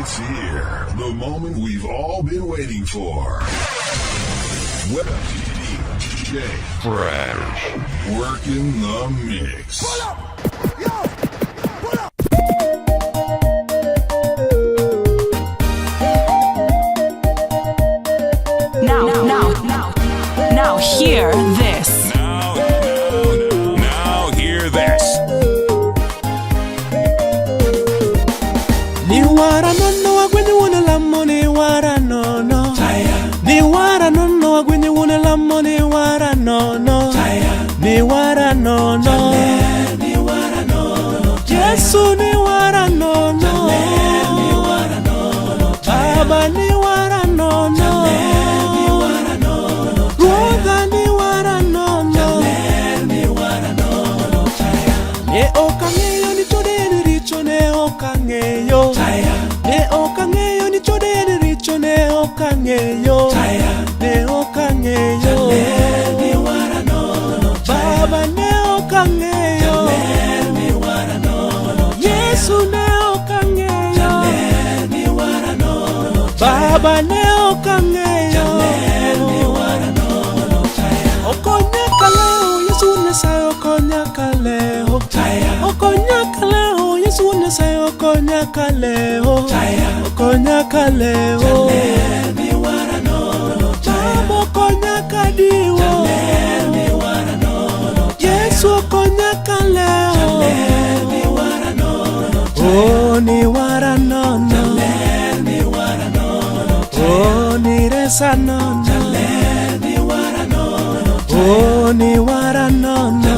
It's here. The moment we've all been waiting for. Web DJ Fresh. Working the mix. Now, now, now, now, hear this. Now, now hear this. Ni wara nono wagwenyi wuon lamo ni wara nono. Ni wara nono wagwenyi wuon lamo ni wara nono. Ni wara nono. Yesu ni wara nono. Baba ni wara nono. Ruodha ni wara nono. Ne ok ang'eyo ni chode en richo, ne ok ang'eyo. Ne ok ang'eyo ni chode en richo, ne ok ang'eyo. Ne ok ang'eyo. Baba ne ok ang'eyo. Yesu ne ok ang'eyo. Baba ne ok ang'eyo. Okonya kaleo, Yesu Nyasaye okonya kaleo. Okonya kaleo, Yesu Nyasaye okonya kaleo. Okonya kaleo. Baba okonya kadiwo. Yesu okonya kaleo. Oh, ni wara nono. Oh, ni resa nono. Oh, ni wara nono.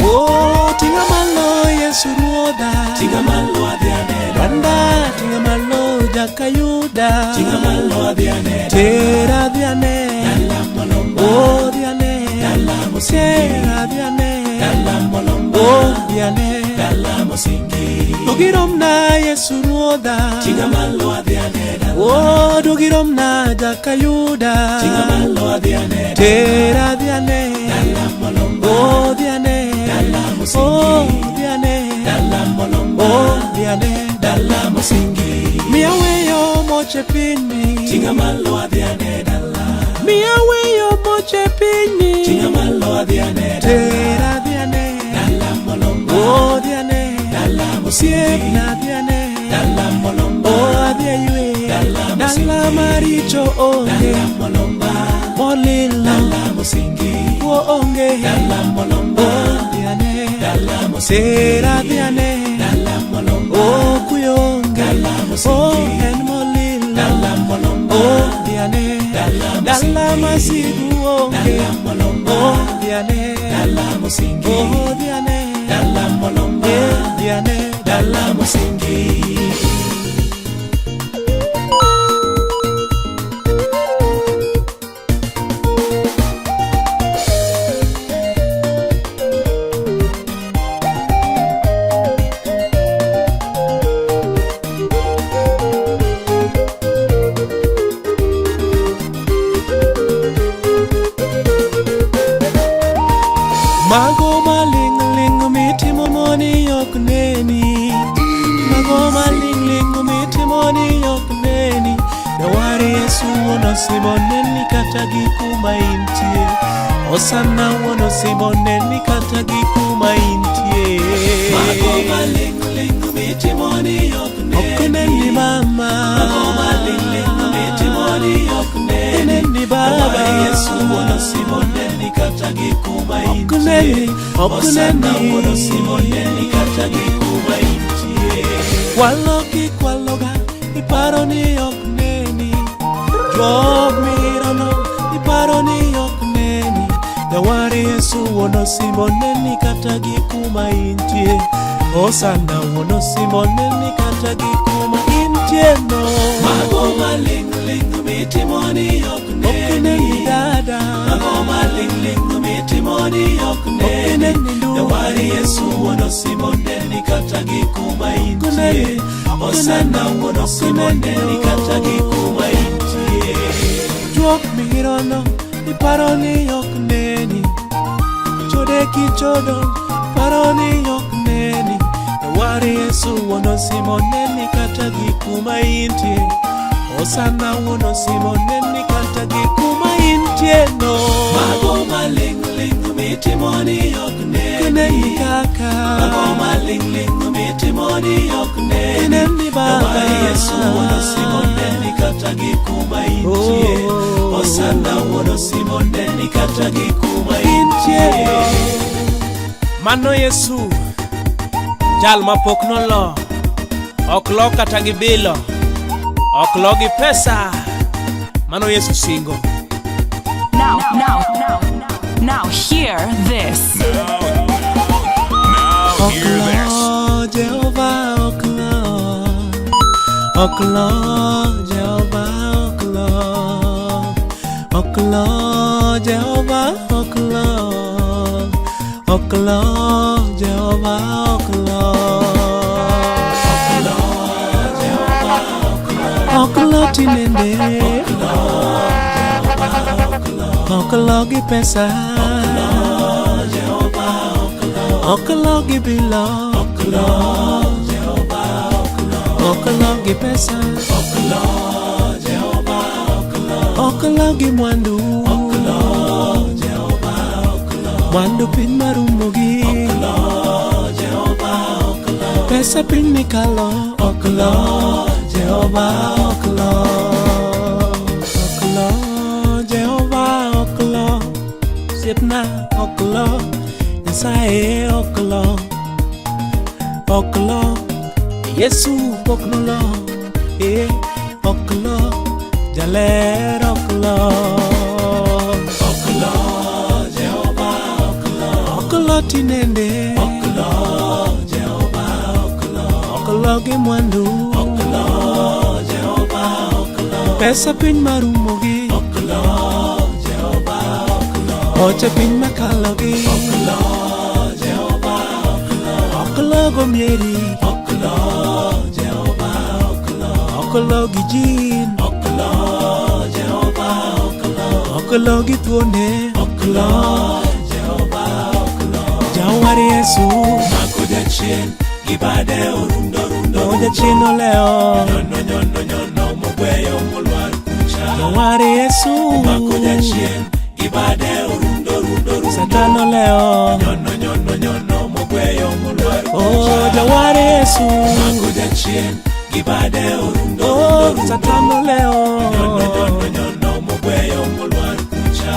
Oh, tinga malo Yesu ruodha. Tinga malo adhi anena. Rwanda tinga malo jakayuda. Tinga malo adhi anena. Tera adhi ane. Dala molomba. Oh, dhi ane. Dala mosingi. Tera adhi ane. Dala molomba. Oh, dhi ane. Dala mosingi. Dogiromna Yesu ruodha. Tinga malo adhi anena. Oh, dogiromna jakayuda. Tinga malo adhi anena. Tera adhi ane. Dala molomba. Oh, dhi ane. Dala mosingi. Oh, dhi ane. Dala molomba. Oh, dhi ane. Dala mosingi. Miya weyo moche pinyni. Tinga malo adhi ane dala. Miya weyo moche pinyni. Tinga malo adhi ane dala. Tera dhi ane. Dala molomba. Oh, dhi ane. Dala mosingi. Osiepna dhi ane. Dala molomba. Oh, adhi aywe. Dala mosingi. Dala maricho onge. Dala molomba. Molilo. Dala mosingi. Kuo onge. Dala molomba. Oh, dhi ane. Dala mosingi. Tera dhi ane. Dala molomba. Oh, kuyo onge. Dala mosingi. Oh, en molilo. Dala molomba. Oh, dhi ane. Dala Dala mosingi. masigu onge. Dala molomba. Oh, dhi ane. Dala mosingi. Oh, dhi ane. Dala molomba. Eh, dhi ane. Dala mosingi. Mago maling' ling' mitimo moni ok neni. Mago maling' ling' mitimo ni ok neni. Jawar Yesu wuon osimbo neni kata gi kuma intie. Osana wuon osimbo neni kata gi kuma intie. Mago maling' ling' mitimo ni ok Ok neni. neni mama. Mago maling' ling' mitimo ni ok neni. Neni baba. Jawar Yesu wuon osimbo neni kata gi kuma Ok neni, intie. ok Osana neni. wuon osimbo neni kata gi kuma intie. Kwalo kikwaloga iparo ni ok neni. Juok mirono iparo ni ok neni. Jawar Yesu wuon osimbo neni kata gi kuma intie. Osana wuon osimbo neni kata gi kuma intie no. Mago maling' ling' mitimo ni ok Ok neni. neni dada. Mago maling' ling' mitimo ni ok Ok neni. neni ndugu. Jawar Yesu wuon osimbo neni. kata gi kuma intie. Osana wuon osimo neni kata gi kuma intie. Juok mirono iparo ni ok neni. Chode kichodo paro ni ok neni. Jawar Yesu wuon osimo neni kata gi kuma intie. Osana wuon osimo neni kata gi kuma intie no. Mago maling' ling' mitimo ni ok neni. Neni kaka. Mago maling' ling' mitimo ni ok neni. Neni Baba. Jawar Yesu wuon osimo neni kata gi kuma intie. Oh. Osana wuon osimo neni kata gi kuma intie. Mano Yesu, jal mapok nolo, ok lo kata gi bilo, ok lo gi pesa. Mano Yesu singo. Now, now, now, now, hear this. Now hear this. Jehova ok lo, ok lo, Jehova ok lo, ok lo, Jehova ok lo, ok lo, Jehova ok lo. Ok lo tinende, ok lo gi pesa, ok lo gi bilo, ok lo gi pesa, ok lo gi mwandu, mwandu piny marumogi, pesa piny mikalo, ok lo, Jehova ok lo, ok lo, Jehova ok lo, osiepna ok lo, Nyasaye ok lo, ok lo, Yesu pok nolo, ok lo, jaler ok lo, Ok lo, Jehova ok lo. Ok lo tinende, Ok lo, Jehova ok lo. Ok lo gi mwandu, Ok lo, Jehova ok lo. Pesa piny marumogi, Ok lo, Jehova ok lo. Oche piny makalogi, Ok lo, Jehova ok lo. Ok lo gomieri, Ok lo, Jehova ok lo. Ok lo gi jin, Ok lo, Jehova ok lo. Ok lo gi thuonde, Ok lo, Jehova ok lo. Jawar Yesu, Mako jachien gi bade orundo rundo. O jachien olewo, Nyono nyono nyono mogweyo molwar kucha. Jawar Yesu, Mako jachien gi bade orundo rundo rundo. Satan olewo, Nyono nyono nyono mogweyo molwar o kucha. Jawar Yesu, Mako jachien gi bade orundo o rundo rundo. Satan olewo, Nyono nyono nyono mogweyo molwar kucha.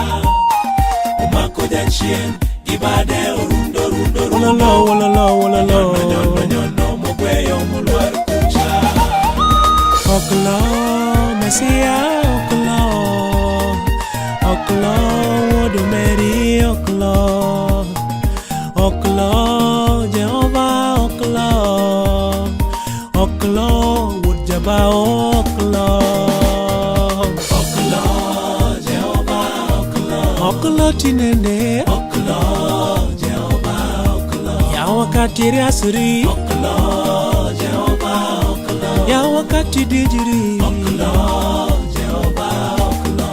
Omako jachien gi bade orundo rundo rundo. Wololo wololo wololo, Nyono nyono mogweyo molwar kucha. Ok lo, Mesia ok lo, ok lo, Wuod Mary ok lo, ok lo, Jehova ok lo, ok lo, Wuod Jabao ok lo, Ok lo, Jehova ok lo. Ok lo tinende, Ok lo, Jehova ok lo. Ya wakati riasri, Ok lo, Jehova ok lo. Ya wakati dijiri, Ok lo, Jehova ok lo.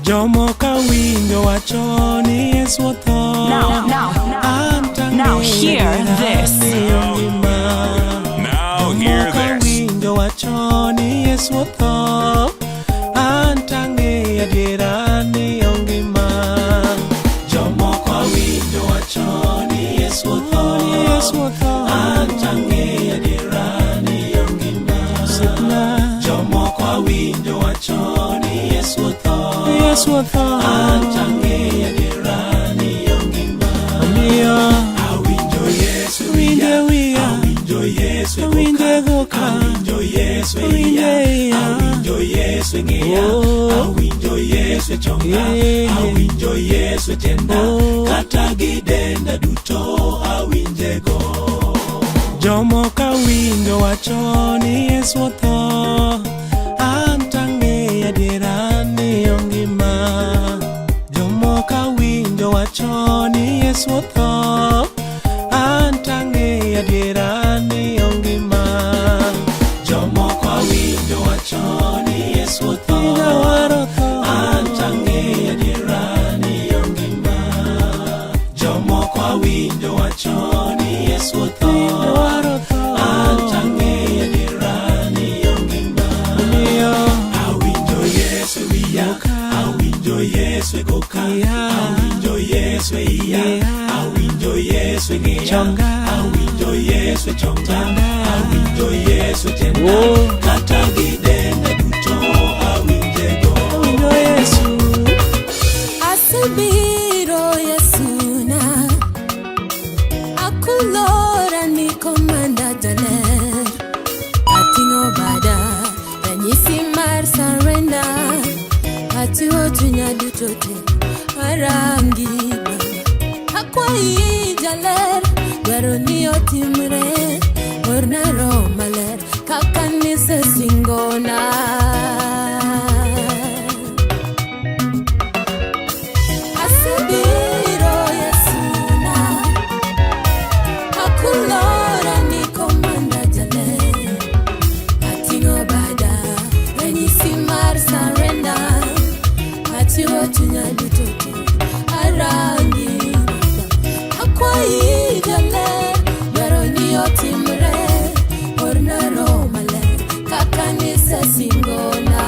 Jomoko winjo wacho ni Yesu otho. Now, now, An now hear this. Now hear Jomoko this. winjo wacho ni Yesu otho. An tang'eyo adiera ni ongima. Jomoko winjo wacho ni Yesu otho. Ni Yesu otho. An tang'eyo adiera ni ongima. Osiepna. Jomoko winjo wacho ni Yesu otho. Yesu otho. An tang'eyo adiera ni ongima. Omiyo Awinjo Yesu winje wiya. Awinjo Yesu e Awinje goka. goka. Awinjo Yesu e Awinje iya. iya. Awinjo Yesu e ng'iya. Oh. Awinjo Yesu e chonga. Yeah. Awinjo Yesu e tienda. Oh. Kata gi denda duto awinjego. Jomoko winjo wacho ni Yesu otho. An tang'eyo adiera ni ongima. Jomoko wacho ni Yesu otho, an tang'eyo adiera ni ongima. Jomoko awinjo wacho ni Yesu otho, Jawar otho, an tang'eyo adiera ni ongima. Jomoko awinjo wacho ni Yesu otho, Jawar otho, an tang'eyo adiera ni ongima. Omiyo Awinjo Yesu e wiya, awinjo Yesu e goka, awinjo Yesu e iya, awinjo Yesu e ng'eya, Chonga. Awinjo Yesu e chonga, awinjo Yesu e tienda, Oh. Kata gi denda duto awinjego. Awinjo Yesu. Asebiro Yesuna, akulora ni komanda jaler. Ating'o bada, ranyisi mar surrender. Achiwo chunya duto te, arangi Baba. Akwayi jaler, dwaro ni otimre. Orna Roho maler, kaka nisesingona. Asebiro Yesuna, akulora ni komanda jaler. Ating'o bada, ranyisi mar surrender. Achiwo chunya duto te, arangi Baba. Akwayi jaler, dwaro ni otimre. Orna Roho maler, kaka nisesingona.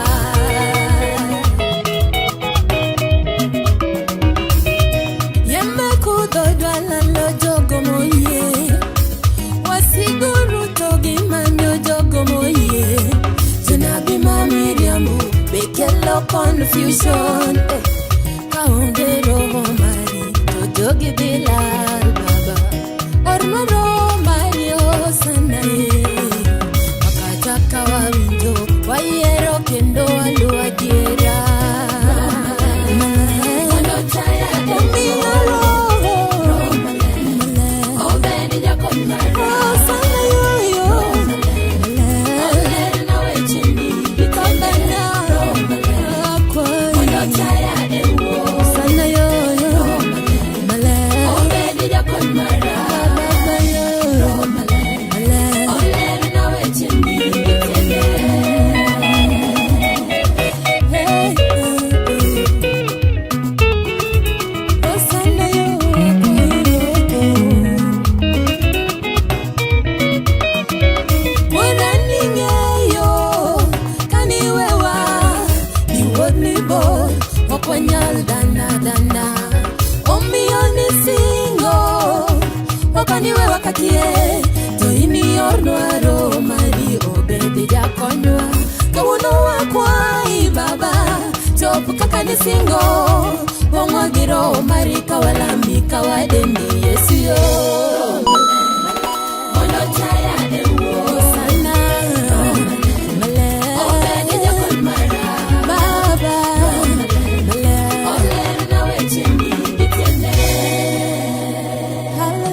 Yembe kudho dwalalo jogo moyie, wasigu ruto gimanyo jogo moyie. Jonabi ma miriambo be kelo confusion. Eh, kaonge roho mari to jogi dhi lal baba. Orna roho mari osana ye. Makata ka wawinjo wayiero kendo waluwo adiera. Omiya roho maler. Osana yoyo maler. Kambana akwayi. Osana yoyo maler. Baba yo maler. Hey, hey, hey. Osana yo Wuora ning'eyo kaniwewa ni wuoth ni bor ok wanyal dana dana omiyo nisingo ok aniwewa kakie to imiornwa roho mari obed jakonywa kawuono wakwayi baba chop kaka nisingo pong'wa gi roho mari kawalami kawadendi Yesu yo Osana, maler. Baba, maler.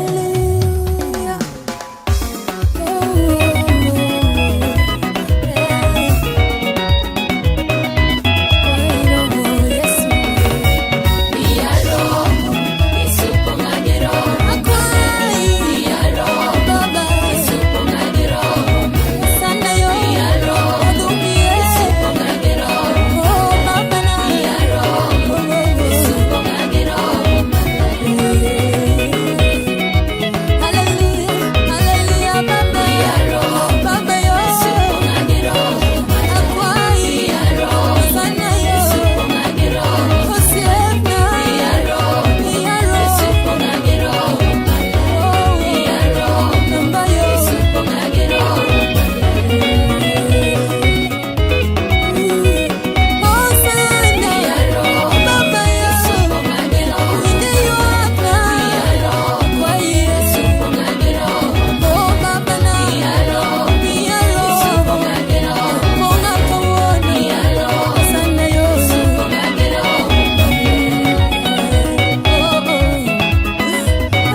Hallelujah. Oh, oh, oh. Eh. Oh, Yesu. Akwayi, Baba. Sana yo, adumie. Oh, Baba na. Oh, oh, oh. Hallelujah, hallelujah, Baba. Baba yo. Akwayi, sana yo. Osiepna. Miyaro. Oh, Baba yo. Osana, Baba yo. Winje ywakna. Akwayi. Oh, Baba na. Miyaro. Pong'a kawuono. Osana yo. Oh, oh.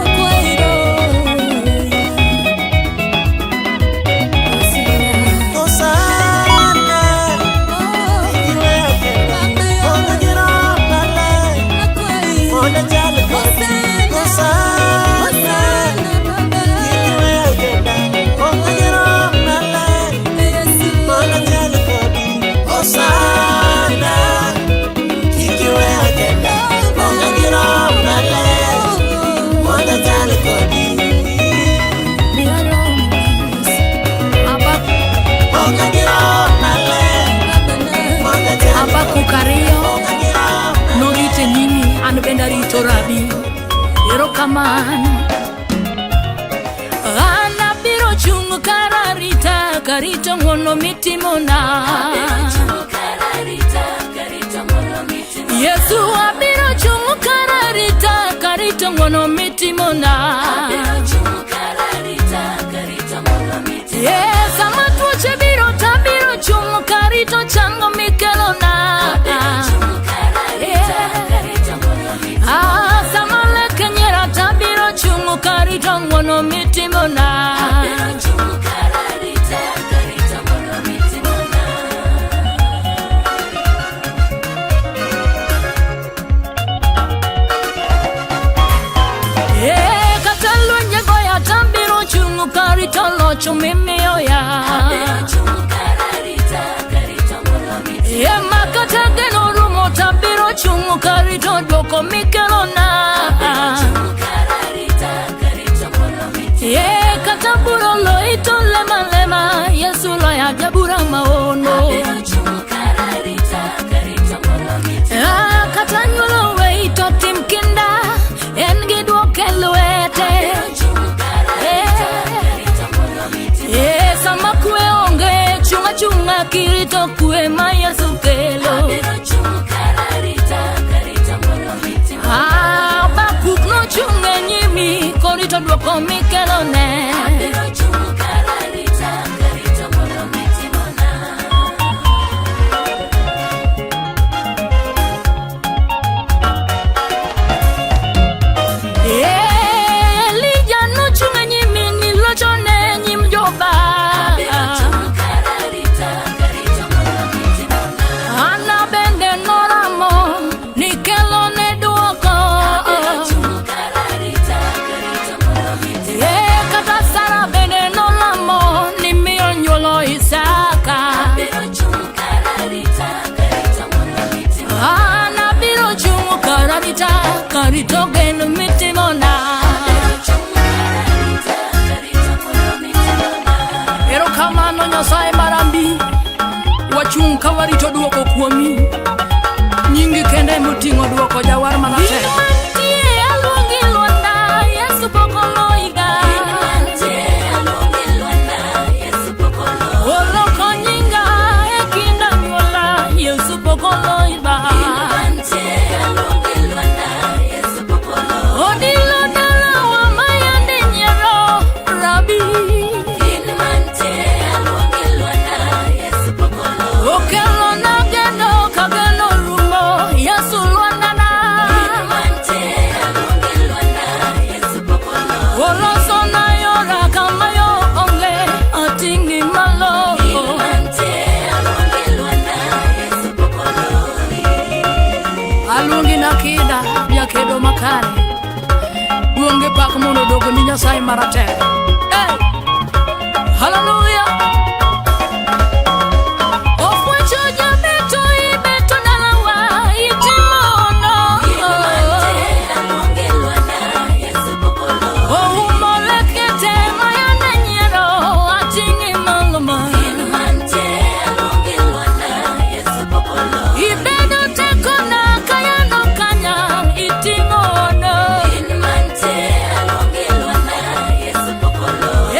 Akwayi Roho. Osana, Oh, ikiwewe, Baba yo. onge gi roho maler, Akwayi. mondo jal An bende arito rabi. Erokamano. An abiro chung' kararita karito ng'wono mitimona. Yesu abiro chung' kararita karito ng'wono mitimona. Yes, sama tuoche biro tabiro chung' karito chango mikelona. Ah, sama leke nyiera tabiro chung' karito ng'wono mitimona. Eh, kata lwenje goya tabiro chung' karito locho mimiyoya. Ema kata geno rumo tabiro chung' karito dwoko mikelona. Eh, kata bura oloyi to lema lema Yesu loya jabura maono. Ah, kata nyuolo weyi to tim kinda en gi dwoko e lwete. Eh, sama kwe onge chung' achung'a kirito kwe ma Yesu kelo. Ah, Habakuk nochung' e nyimi korito dwoko mikelone. Eh, Elija nochung' e nyimi nilochone e nyim joba. Ana bende noramo nikelone dwoko. Eh, kata Sara bende nolamo ni miyo nyuolo Isaka. An abiro chung' kararita karito geno mitimona. Erokamano Nyasaye marambi, wachung' ka warito duoko kuomi. Nyingi kende moting'o duoko jawar manatek. Mantie aluongi Lwanda, Yesu pok oloyiga. Oloko nyinga e kind anyuola, Yesu pok oloyiga. Odilo dalawa mayande nyiero, Rabi. Okelo na geno ka geno rumo, Yesu Lwandana. Oloso na yora kama yo onge, ating'i malo. Aluongi nakida, jakedo makare. Duong' gi pak mondo odog ni Nyasaye maratego. Hey! Hallelujah! Ofwacho jabeto ibeto dalawa itimo no. Oumo lekete mayande nyiero ating'i malo ma. Ibedo tekona kayano kanya iting'o no.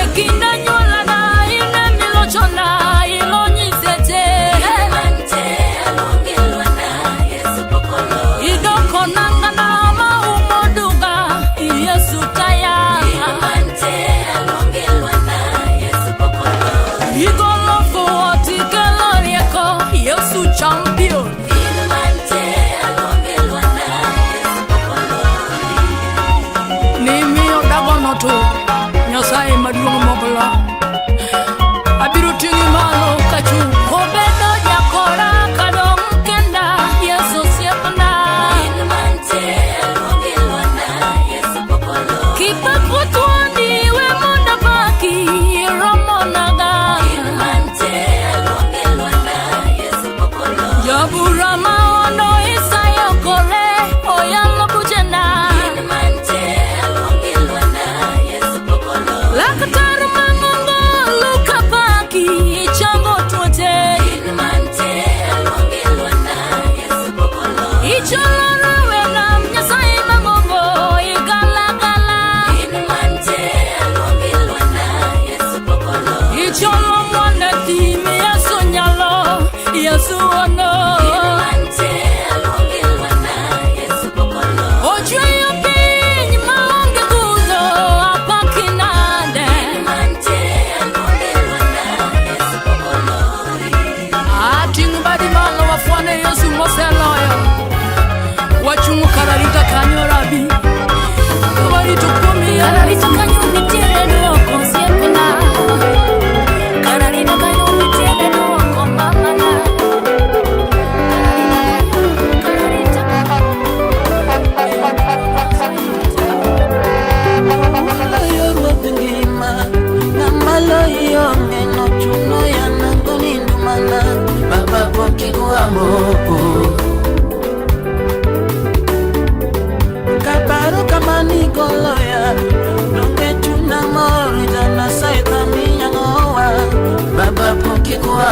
E kind anyuolana in emilochona ilo nyiseche. Idoko nangana maumo duga Yesu taya. Igolo fuwo tikelo rieko Yesu champion. Nimiyo dagono to Nyasaye maduong' moklo. Abiro ting'i malo kachung'. Obedo jakora kadong' kenda Yesu osiepna. Kipako thuondi we mondo apaki iromonaga. Jabura maono Isaya kore oyalo buchena. Laktar mang'ongo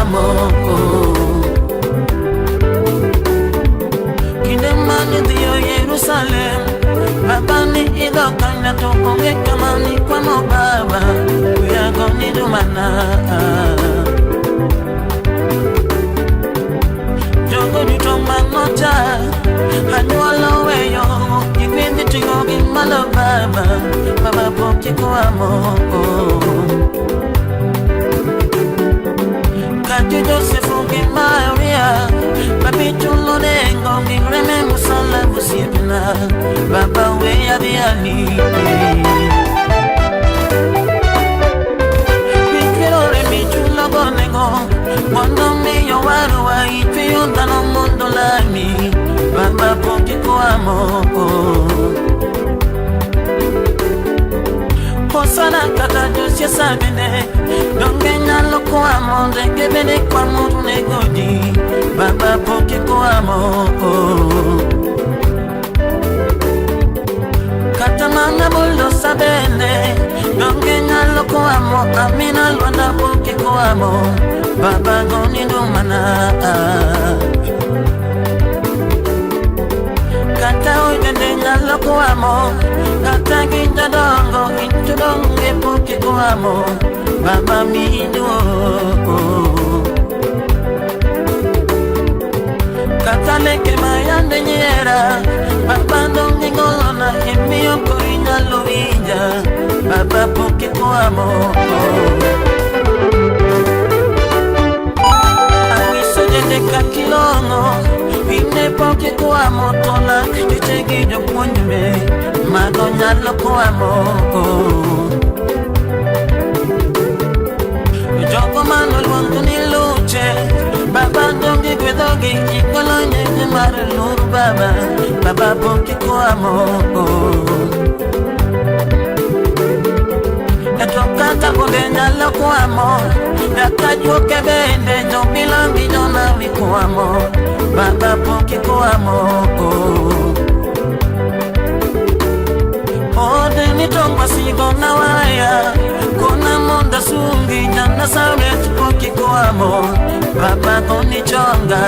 ikoamo. Kinde mane dhiyo Yerusalem, baba ni idho kanya to onge kama nikwamo baba, wiyago ni dumana. Jogo duto manocha, anyuola oweyo, gik ting'o gi malo baba, baba pok ikwamo. Kati Josefu gi Maria, babi chulo nengo gi reme musalaba osiepna, baba weya dhi ali. Michwero remi chulo go nengo, mondo mi owarwa ichweyo dhano mondo lami, baba pok ikwamo. Hosana kata josiasa bende donge nyalo kwamo, ndege bende kwamo to nego ji, baba pok ikwamo. Kata mana bulldozer bende donge nyalo kwamo, Amina Lwanda pok ikwamo, baba goni ndumana. Kata oi bende nyalo kwamo, kata gi jodongo in to donge pok ikwamo, baba miduogo. Kata leke mayande nyiera, baba donge golona imiyo koro inyalo winja, baba pok ikwamo. Anyiso jende kakilong'o, ine pok ikwamo, to lakteche gi jopuonj be mago nyalo kwamo. Jogo manoluongo ni luche, baba donge gwedhogi, igolo nyingi mar luor baba, baba pok ikwamo. To kata bunde nyalo kwamo, nyaka juoke bende jobila gi jonawi kwamo, baba pok ikwamo. Ode ni tongwa sigo na waya, kona monda sungi jana Nazareth pok ikwamo, baba goni chonga.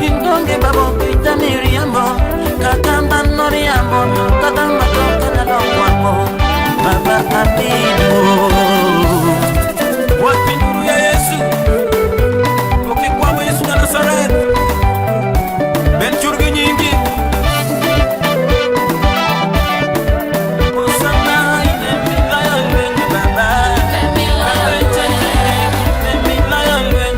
Indonge babo pita miriambo, kata dhano riambo to kata matoka nyalo kwamo, baba abido. Wapi nuru ya Yesu? Ukikwamo Yesu wa Nazareth, ben churgi nyingi. Hosana ine milayo lwenye baba, ine milayo lwenye.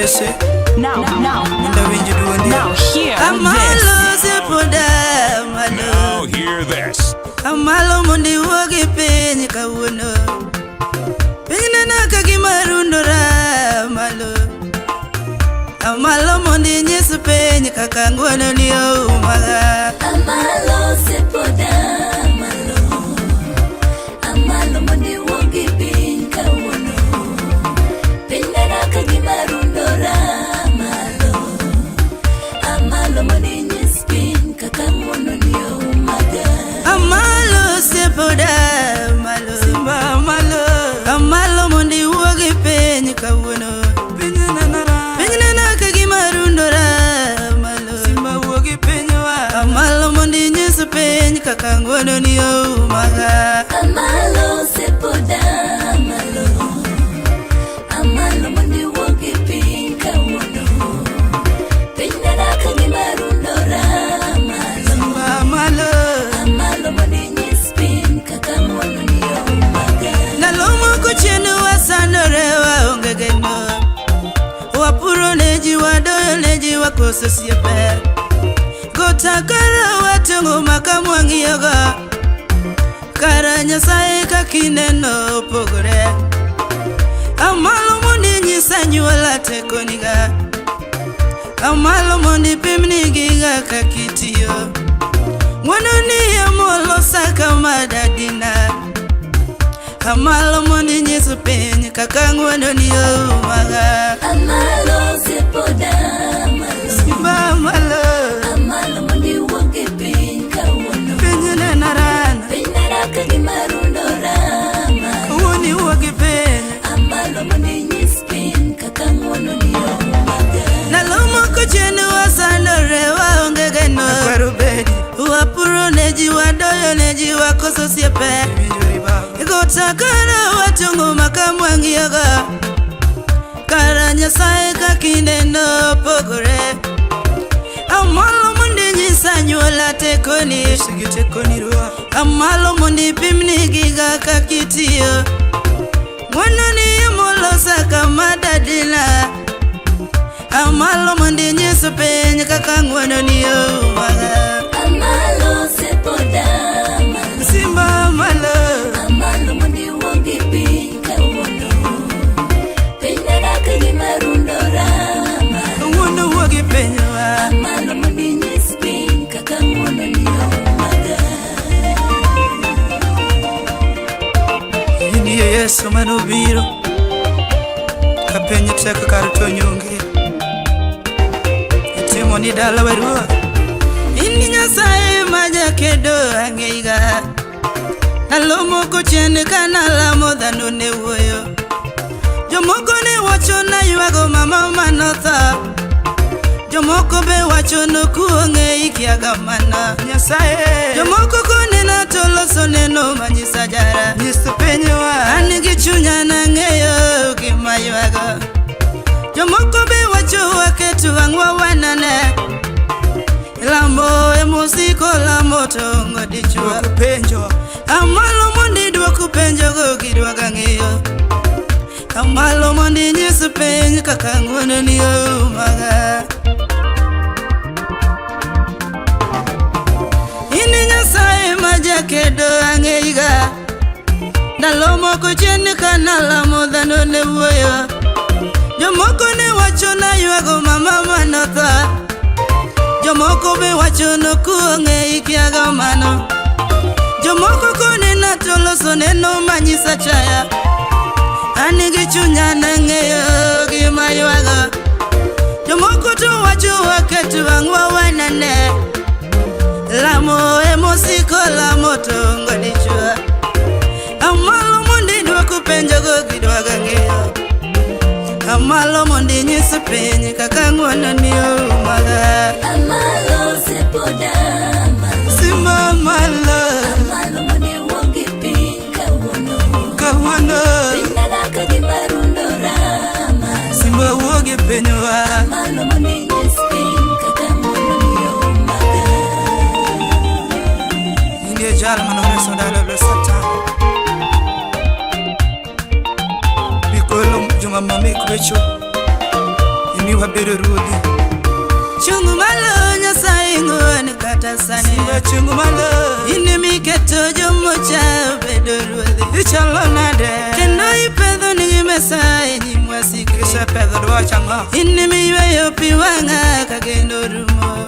Jesse Now, now, mondo awinj duondi. now hear this. Amalo sepoda amalo. Now hear this. Amalo mondo iwuog e piny kawuono. Piny neno ka gima rundora amalo. Amalo mondo inyis piny kaka ng'wono ni oumaga. Amalo sepoda amalo. Amalo mondo iwuog e piny kawuono. Piny neno ka gima rundora malo. Amalo mondo inyis piny kaka ng'wono ni oumaga. Amalo sepoda amalo. Simba amalo. Amalo mondo iwuog e piny kawuono. Piny neno ka gima rundora amalo. Simba wuog e pinywa. Amalo mondo inyis piny kaka ng'wono ni oumaga. Amalo sepoda amalo. Amalo mondo iwuog e piny kawuono. Piny neno ka gima rundora malo. Simba amalo. Amalo mondo inyis piny kaka ng'wono ni oumaga. Ndalo moko chien wasandore waonge geno. Wapuro ne ji wadoyo ne ji wakoso osiepe. Gota kara watong'o maka mwang'iyogo. Kara Nyasaye kakineno opogore. Amalo mondo inyis anyuola tekoniga. Amalo mondo ipimni giga kaka itiyo. Ng'wono ni emolosa kama dadina. Amalo mondo inyis piny kaka ng'wono ni oumaga. Amalo sepoda amalo. Simba amalo. Amalo mondo iwuog e piny kawuono. Piny nenarana. Piny neno ka gima rundora malo. Kawuono iwuok e piny. Amalo mondo inyis piny kaka ng'wono ni oumaga. Ndalo moko chien wasandore waonge geno. Wapuro ne ji wadoyo ne ji wakoso osiepe. Gota kara watong'o maka mwang'iyogo. Kara Nyasaye kakineno opogore. Amalo mondo inyis anyuola tekoni. Amalo mondo ipimni giga kaka itiyo. Ng'wono ni emolosa kama dadina. Amalo mondo inyis piny kaka ng'wono ni oumaga. Amalo sepoda amalo. Simba amalo. Amalo mondo iwuog e piny kawuono. Piny neno ka gima rundora malo. Kawuono wuog e pinywa. Amalo mondo inyis piny kaka ng'wono ni oumaga. In ye Yesu manobiro ka piny tek kar tony onge. Itimo ni dalawa ruoth. In Nyasaye ma jakedo ang'eiga. Ndalo moko chien ka nalamo dhano ne wuoyo. Jomoko ne wacho naywago mama manotho. Jomoko be wacho nokuong'e ikiaga mana. Nyasaye. Jomoko konena to loso neno manyisa jara. Nyis pinywa. An gi chunya nang'eyo gima ywago. Jomoko be wacho waketo wang'wa wanane. Lamo emosiko lamo to ongo dichuo. Penjo. Amalo mondo idwok penjogo gidwaga ng'eyo. Amalo mondo inyis piny kaka ng'wono ni oumaga. In Nyasaye ma jakedo ang'eiga. Ndalo moko chien ka nalamo dhano ne wuoyo. Jomoko ne wacho naywago mama manotho. Jomoko be wacho nokuong'e ikiaga mano. Jomoko konena to loso neno manyisa chaya. An gi chunya nang'eyo gima ywago. Jomoko to wacho waket wang'wa wanane. Lamo emosiko lamo to ongo dichuo. Amalo mondo idwok penjogo gidwaga ng'eyo. Amalo mondo inyis piny kaka ng'wono ni oumaga. Amalo sepoda amalo. Simba amalo. Amalo mondo iwuog e piny kawuono. Kawuono. Piny neno ka gima rundora malo. Simba wuog e pinywa. Amalo mondo inyis piny kaka ng'wono ni oumaga. In e jal manoreso ndalo lo Satan. Bigolo joma mamik richo. Wabedo ruodhi. Chung malo Nyasaye ng'won kata sani. Simba chung malo. In emiketo jomocha bedo ruodhi. Ichalo nade? Kendo ipedho nigi mesa e nyim wasiki. Isepedho dwach ang'o? In emiyweyo pi wang'a ka geno rumo.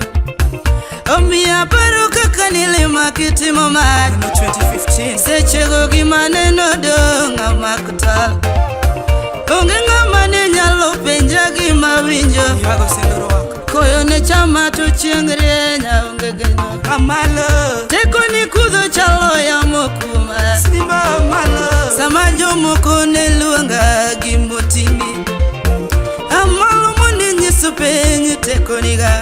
Omiyo aparo kaka nilima kitimo mach. 2015. Sechego gima neno dong' amak tal. Onge ng'ama ne nyalo penja gima winjo. Koyo ne chama to chieng' rieny aonge geno. Amalo. Teko ni kudho chalo yamo kuma. Simba amalo. Sama jomoko ne luonga gi motini. Amalo mondo inyiso piny teko niga.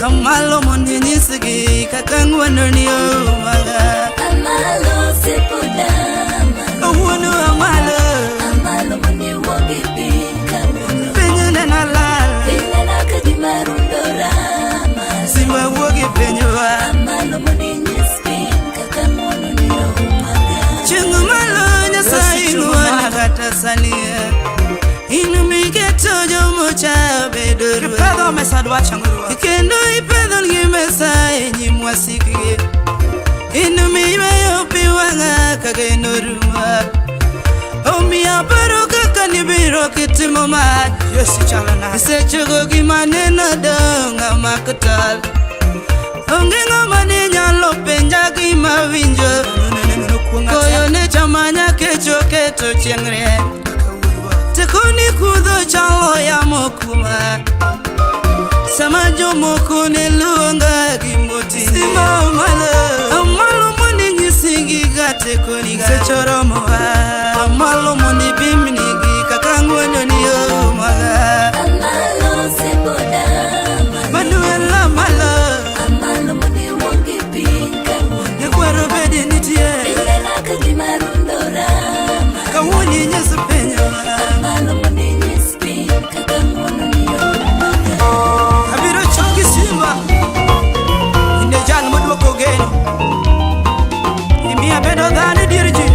Amalo mondo inyisgi kaka ng'wono ni omaga. Amalo sepoda amalo. Awuono amalo. Amalo mondo iwuog e piny kawuono. Piny nena lal. Piny neno ka gima rundo rama. Simba wuog e pinywa. Amalo mondo inyis piny kaka ng'wono ni omaga. Chung malo Nyasaye ng'won kata sani. In miketo jomocha bedo ruoth. Ipedho mesa dwach ang'o? Kendo ipedho gi mesa e nyim wasikgi. In miyweyo pi wang'a ka geno rumo. Omiyo aparo kaka nibiro kitimo mach. Yesu chalo nade? Sechego gima neno dong' amak tal. Onge ng'ama ne nyalo penja gima winjo. Koyo ne chama nyakecho keto chieng' rieny. Teko ni kudho chalo yamo kuma. Sama jomoko ne luonga gi moti. Simba amalo. Amalo mondo inyisgi ga teko ni ga. Seche oromowa. Amalo mondo ipimnigi kaka ng'wono ni omaga. Amalo sepoda amalo. Manuel amalo. Amalo mondo iwuog e piny kawuono. Nyakwaro bedi nitie. Piny neno ka gima rundo rama. Kawuono inyiso pinywa. Amalo mondo inyis piny kaka ng'wono ni omaga. Abiro chongi simba. In e jal moduoko geno. Imiya bedo dhano e dier ji.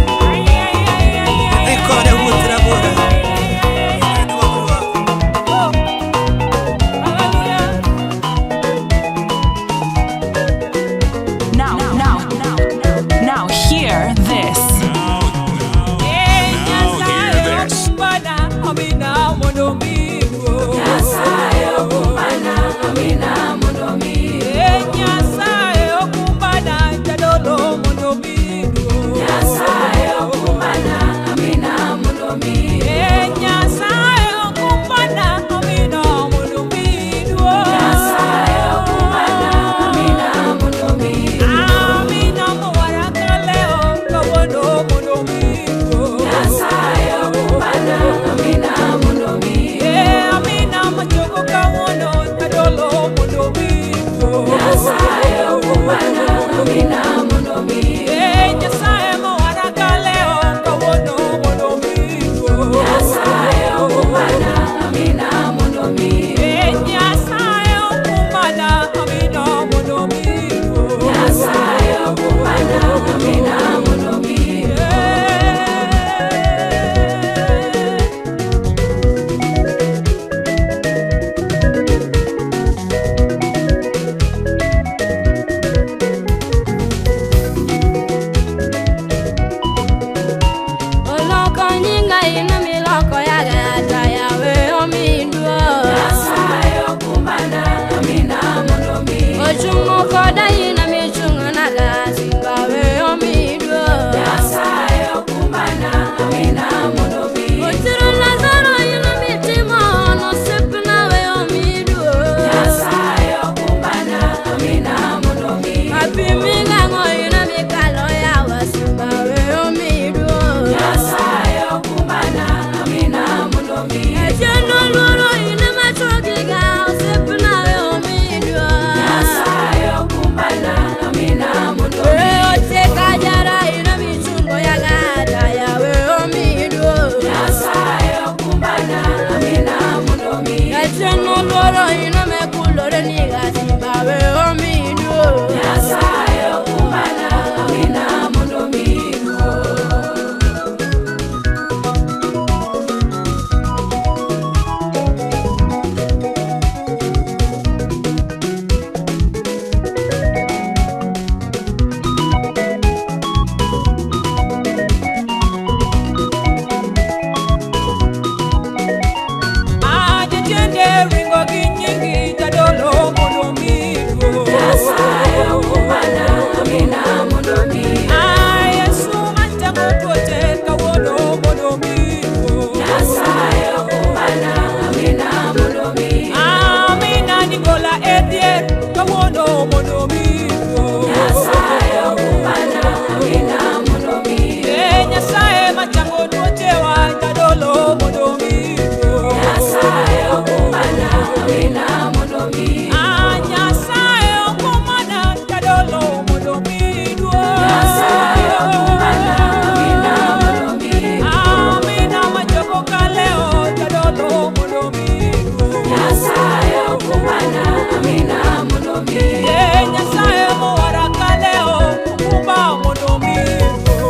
mi. Ye Nyasaye mowara kaleo okumba mondo mi.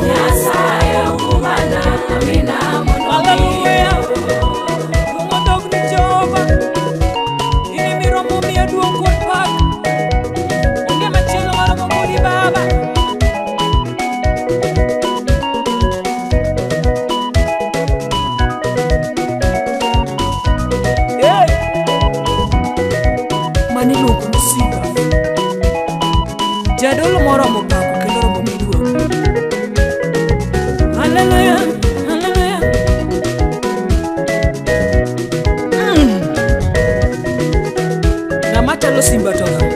Nyasaye okumbana amina mondo mi. Hallelujah. Duong' odog ni Jehova. In emiromo miyo duong' kod pak. Onge machielo maromo kodi Baba. Hey! Mano iluongo ni simba. Jadolo moromo pako kendo oromo mi duong'. Hallelujah, hallelujah. Ng'ama chalo simba to ng'a?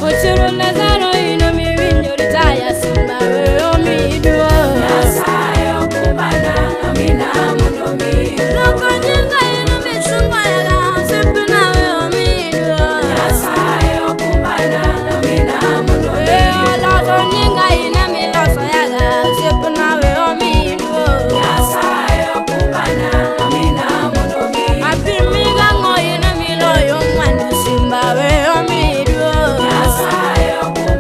Ochuru Lazaro ino miwinjo ritaya simba weyo miduo. Nyasaye okumbana amina mondo mi. Loko nyinga ino misungo yaga osipna weyo miduo. Nyasaye okumbana amina mondo mi. Weyo loso nyinga ino miloso yaga osipna weyo miduo. Nyasaye okumbana amina mondo mi. Apimiga ng'o ino miloyo mwandu simba weyo miduo. Nyasaye okumbana.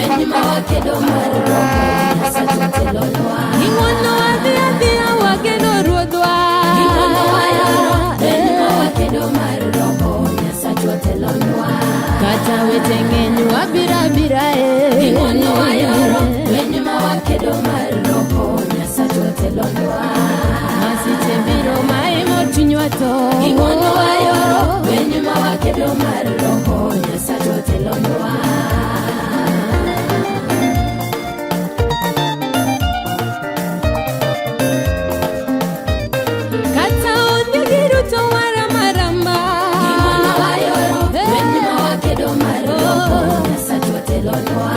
Lweny ma wakedo mar roho, Nyasachwa telonwa. Ging'wono wadhi adhiya wageno ruodhwa. Ging'wono wayoro, lweny ma wakedo mar roho, Nyasachwa telonwa. Kata weche ng'eny wabiro abira e. Ging'wono wayoro, lweny ma wakedo mar roho, Nyasachwa telonwa. Masiche biro maimo chunywa to. Ging'wono wayoro, lweny ma wakedo mar roho, Nyasachwa telonwa. Kata ondiegi ruto waramarama. Ging'wono wayoro, lweny ma wakedo mar roho, Nyasachwa telonwa.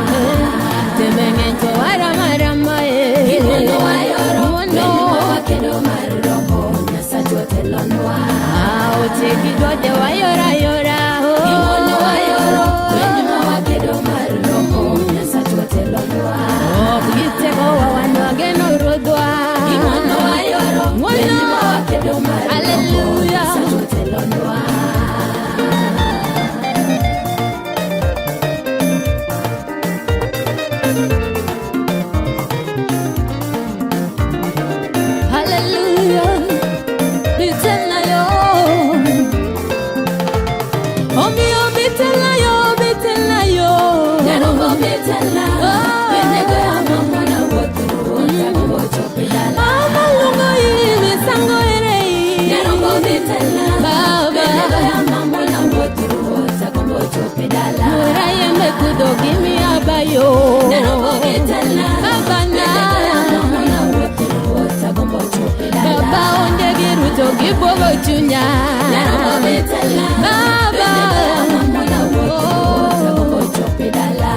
Tembe ng'eny to waramarama e. Ging'wono wayoro, Ng'wono. lweny ma wakedo mar roho, Nyasachwa telonwa. Aoche gi gode wayora yora. Oh. Ging'wono wayoro, lweny ma wakedo mar roho, Nyasachwa telonwa. Ok gitegowa wan wageno ruodhwa. Ging'wono wayoro, lweny ma wakedo mar roho, Hallelujah. Nyasachwa telonwa. Hallelujah. Bitelayo. Omiyo bitelayo, bitelayo. Nyarombo betela, bende goya mamona wuoth ruoth, agombo chopo dala. Mama lungo yi, misango ere yi. Nyarombo betela, Baba. bende goya mamona wuoth ruoth, agombo chopo dala. Mura yembe kudo gimi abayo. Nyarombo betela, Baba na. bende goya mamona wuoth ruoth, agombo chopo dala. Baba onge gi ruto gibuogo chunya. Nyarombo betela, Baba. bende goya mamona wuoth ruoth, agombo chopo dala.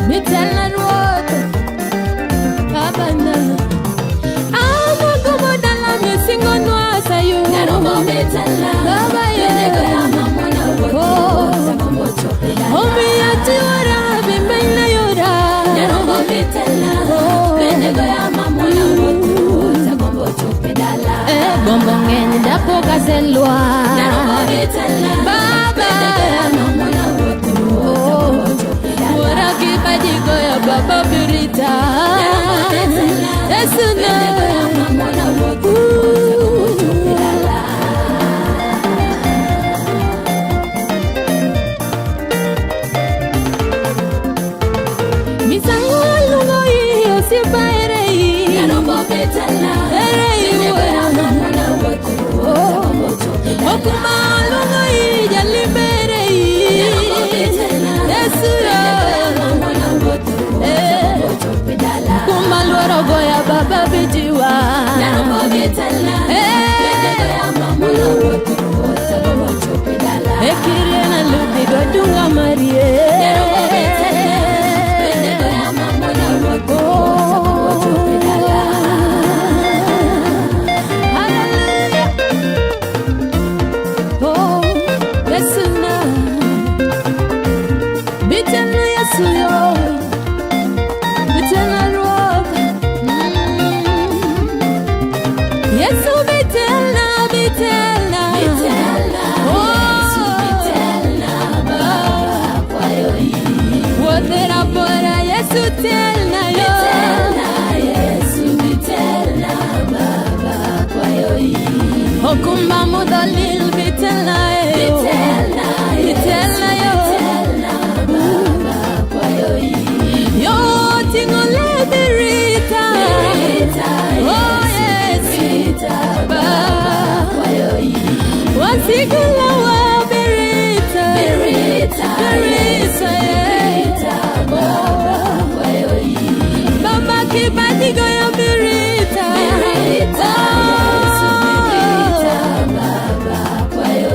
Mitela ruoth. Baba na. Amagomo dala misingonwa sayu. Nyarombo betela, Baba ye. bende goya mamona wuoth ruoth, agombo chopo dala. Omiyo tiwora bimbeina yora. Nyarombo betela, bende goya mamona wuoth ruoth, agombo chopo dala. Eh, gombo ng'eny dapok aselwar. Nyarombo betela, Baba. bende goya mamona wuoth ruoth, agombo chopo dala. Wuora kipaji goyo baba birita. Nyarombo betela, Yesu na. bende goya mamona wuoth ruoth, agombo chopo dala. Misango luongo yi osiepa ere yi. Nyarombo betela, Ere yi bende goya wuora. mamona wuoth ruoth, agombo chopo dala. Okuma luongo yi jalimbe ere yi. Nyarombo betela, Yesu bende goya mamona wuoth ruoth, agombo chopo dala. Kuma luoro goya baba bijiwa. Nyarombo betela, Eh. bende goya mamona wuoth ruoth, agombo chopo dala. Ekirie na lupi godunga marie. Nyarombo betela, bende goya mamona wuoth ruoth, agombo chopo dala. Hallelujah. Oh, Yesu na. Bitena Yesu yo. Bitena ruoth. Yesu bitena, bitena. Bitena, Oh. Yesu bitena, Baba kwayo Wuothera bora Yesu telna yo. Bitena, Yesu bitena, Baba kwayo Okumba mudho lil bitena yo. Bitena, Bitena Yesu yo. bitena, Baba kwayo Yo ting'o le birita. Birita, Oh, Yesu yes. birita, Baba kwayo Wasigula wa birita. Birita, Birita, Yesu yeah. birita, Baba kwayo Baba kibaji goyo birita. Birita, Yesu birita, Baba kwayo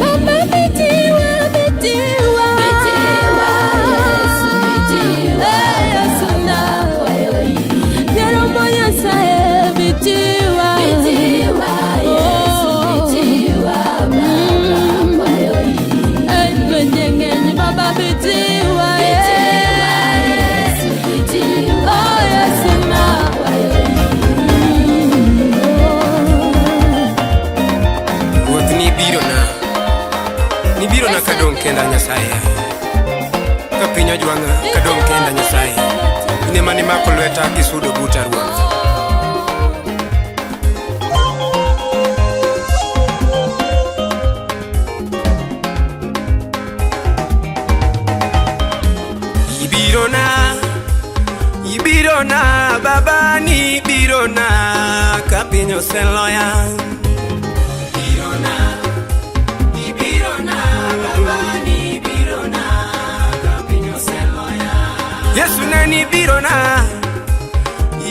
Baba bitiwa, bitiwa. Bitiwa, Yesu bitiwa, Eh, Yesu na. kwayo Nyarombo Nyasaye bitiwa. Bitiwa, Yesu bitiwa, Baba kwayo Eh, lwenje ng'eny Baba bitiwa, eh. Bitiwa, Yesu bitiwa, Oh, Yesu na. kwayo Ruoth nibirona. Nibirona kadong' kenda Nyasaye. Ka piny ojwang'a kadong' kenda Nyasaye. In ema nimako lweta kisudo buta Ruoth. Ibirona, ibirona, baba nibirona, ka piny oseloya. Ibirona, ibirona, baba nibirona, ka piny oseloya. Yesu ne nibirona,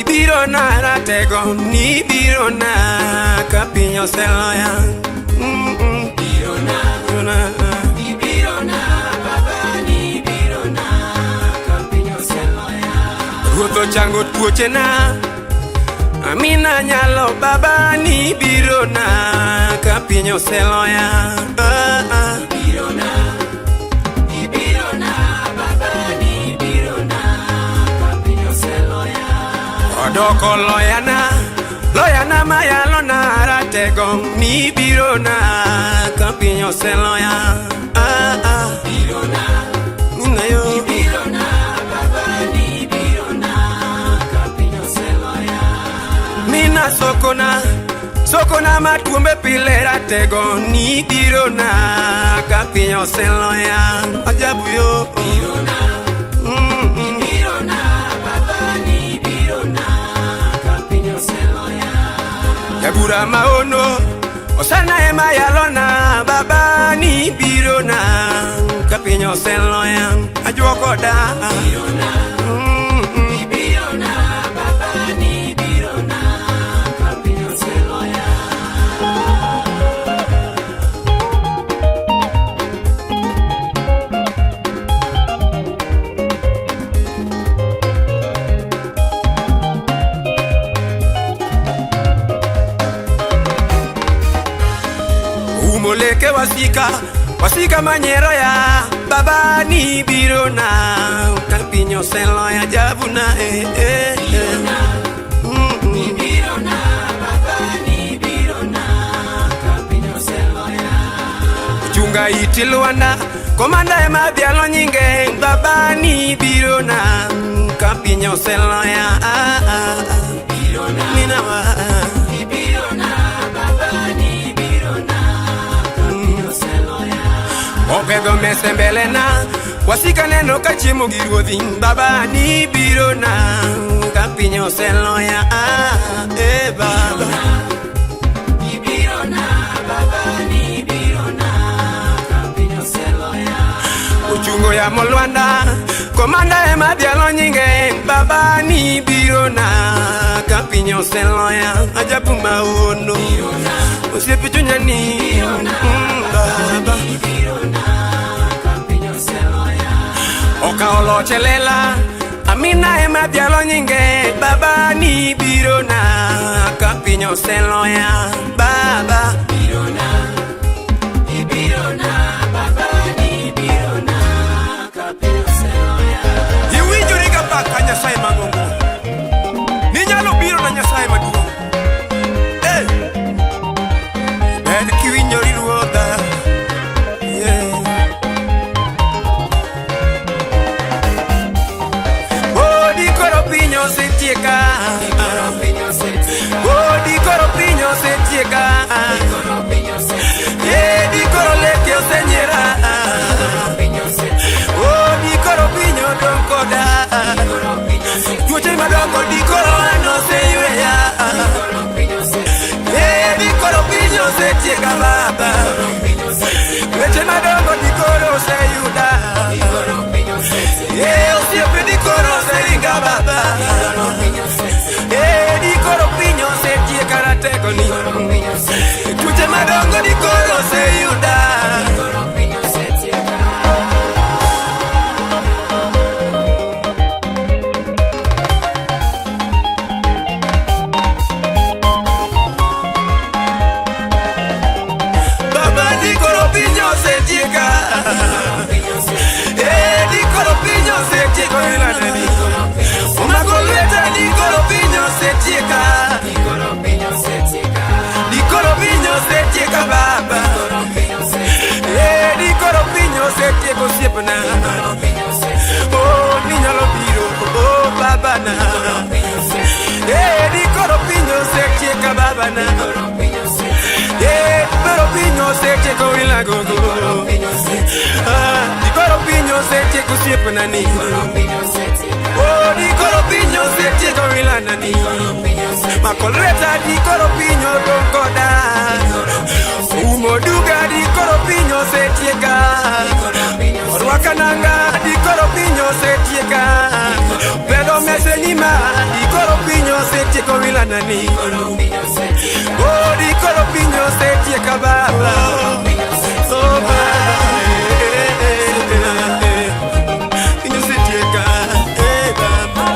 ibirona ratego, nibirona, ka piny oseloya. Ibirona, ibirona, baba nibirona, ka piny oseloya. Ruoth ochango tuochena, amina nyalo baba nibirona, ka piny oseloya. Ah, ah. Ibirona, ibirona, baba nibirona, ka piny oseloya. Odoko loyana, loyana mayalona ratego nibirona, ka piny oseloya. Ah, ah. Ibirona, ninayo. Ibirona, baba nibirona, ka piny oseloya. Mina sokona, sokona matuombe pile ratego nibirona, ka piny oseloya. Ajabu yo. Ibirona, ibirona, baba nibirona, ka piny oseloya. Jabura maono, osana ema yalona, baba nibirona, ka piny oseloya. Ajuoko da. Ibirona, ibirona, baba nibirona, ka piny oseloya. Umoleke wasika, wasika manyero ya baba nibirona, ka piny oseloya javuna eh, eh, eh. Ibirona, baba nibirona, ka piny oseloya. Chunga iti lwanda, komanda ema dhialo nyinge, baba nibirona, ka piny oseloya. Ah, ah, ah. Ninawa. Ibirona, baba nibirona, ka piny oseloya. Opedho mese mbele na wasika neno ka chiemo gi ruodhi baba nibirona ka piny oseloya ah, eh, baba Ibirona, baba nibirona, ka piny oseloya. Ochungo yamo lwanda komanda ema dhialo nyinge baba nibirona ka piny oseloya ajabu maono osiepe chunya ni baba Okawo loch e lela Amina ema dhialo nyinge baba nibirona ka piny oseloya baba Ibirona, ibirona, baba nibirona, ka piny oseloya. Iwinjori ga baka Nyasaye mang'ongo. Ninyalo biro na Nyasaye maduong'. Eh! Ber kiwinjori Ruodha. Yeah. Odi koro piny osetieka. Odi koro piny osetieka. Eh, di koro leke osenyiera. Odi koro piny odong' koda. Tuoche madongo di koro an oseyweya. Eh, di koro piny osetieka baba. Weche madongo di koro oseyuda. Eh, osiepe di koro oseringa baba. Eh, di koro piny osetieka ratego ni. Tuoche madongo di koro oseyuda. Baba di koro piny osetieka. Eh, di koro piny osetieka ilaneni. Omako lweta di koro piny osetieka. Di koro piny osetieka baba. piny osetieko wilagogo. Ah, dikoro piny osetieko osiepna ni. Oh, dikoro piny osetieko wilana ni. Mako lweta dikoro piny odong' koda. Umo duga dikoro piny osetieka. Orwaka nanga dikoro piny osetieka. Pedho mese nyima dikoro piny osetieko wilana ni. Oh, dikoro piny osetieka baba. Oh, baba. Eh, eh, eh, eh. Piny osetieka, eh, baba.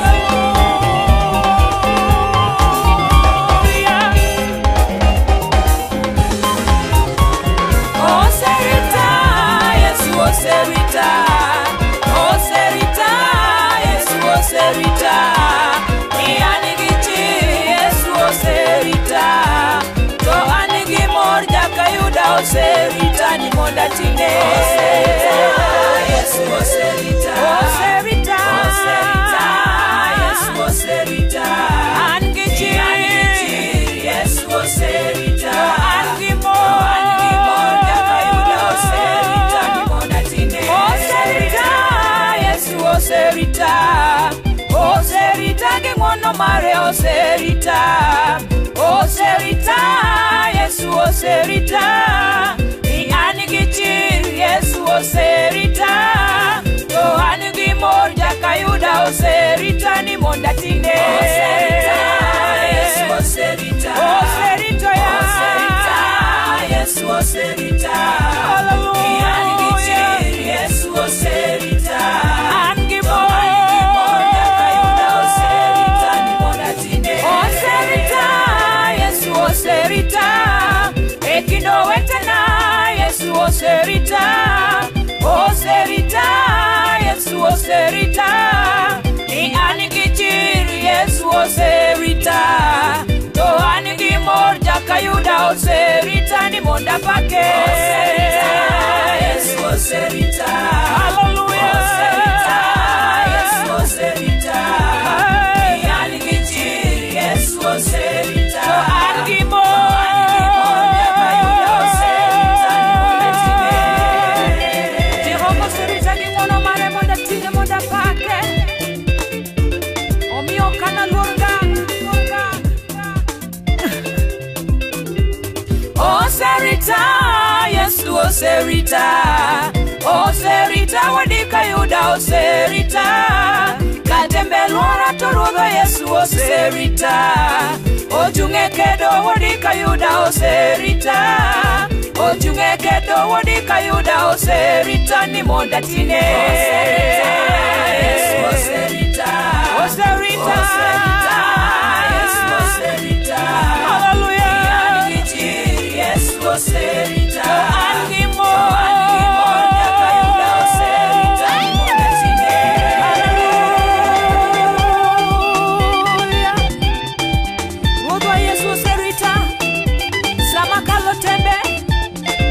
Oserita, Yesu oserita. Oserita, Yesu oserita. Ni an gi chir, Yesu oserita. To an gi mor jakayuda oserita ni mondo atine. Oserita, Yesu oserita. Oserita, oserita, Yesu oserita. An gi chir, Yesu oserita. To an gi mor, an gi mor jakayuda oserita ni mondo atine. Oserita, Yesu oserita. Oserita gi ng'wono mare oserita. Oserita, Yesu oserita. Ni an gi chir, Yesu oserita. To an gi mor jakayuda oserita ni mondo atine. Oserita, Yesu oserita. Oserita ya. Oserita, Yesu oserita. Ni an gi chir, Yesu oserita. An gi mor jakayuda oserita ni mondo atine. Oserita, Yesu oserita. E kind owetena, Yesu oserita. Oserita, Yesu oserita. Ni an gi chir, Yesu oserita. To an gi mor jakayuda oserita ni mondo apake. Oserita, Yesu oserita. Hallelujah. Oserita, Yesu oserita. Ni an gi chir, Yesu oserita. To an gi mor jakayuda oserita ni mondo atine. Jehova oserita gi ng'wono mare mondo atine mondo apake. Omiyo ok analuor ngang'. Oserita, Yesu oserita. Oserita wadika yuda oserita. Katembe luora to ruodha Yesu oserita. Ochung' e kedo wadika yuda oserita. Ochung' e kedo wadika yuda oserita ni mondo atine. Oserita, Yesu oserita. Oserita, oserita, Yesu oserita. Hallelujah. An gi chir, Yesu oserita. To an gi mor, an gi mor jakayuda oserita ni mondo atine. Hallelujah. Ruodhwa Yesu oserita sama kalo tembe